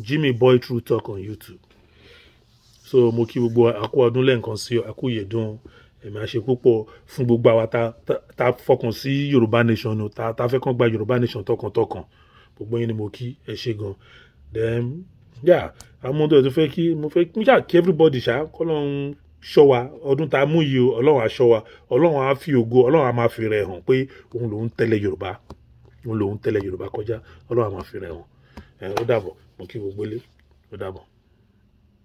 Jimmy Boy True Talk on YouTube. So mo kí gbogbo àkó ọdún lẹ́ẹ̀kan sí, àkó ìyèdún. Ẹ̀mí á ṣe púpọ̀ fún gbogbo àwa ta fọkàn sí Yorùbá nation o, ta fẹ́ kàn gba Yorùbá nation tọkàntọkàn. Gbogbo yín ni mo kí, ẹ ṣé gan. Then yeah, àwọn ọmọdé tó fẹ́ kí mo fẹ́ kí ṣáà kí everybody ṣá, kọ́lọ́run ṣọ́ wa ọdún tá a mú yìí o. Ọlọ́run á ṣọ́ wa, Ọlọ́run á fi ògo, Ọlọ́run á máa fi rẹ̀ hàn pé òun lòún tẹ̀lé Yorùbá, òun lòún tẹ̀lé Yorùbá kọjá. Ọlọ́run á máa fi rẹ̀ hàn. Ẹ ó dàbọ̀, mo kí gbogbo ilé, ó dàbọ̀.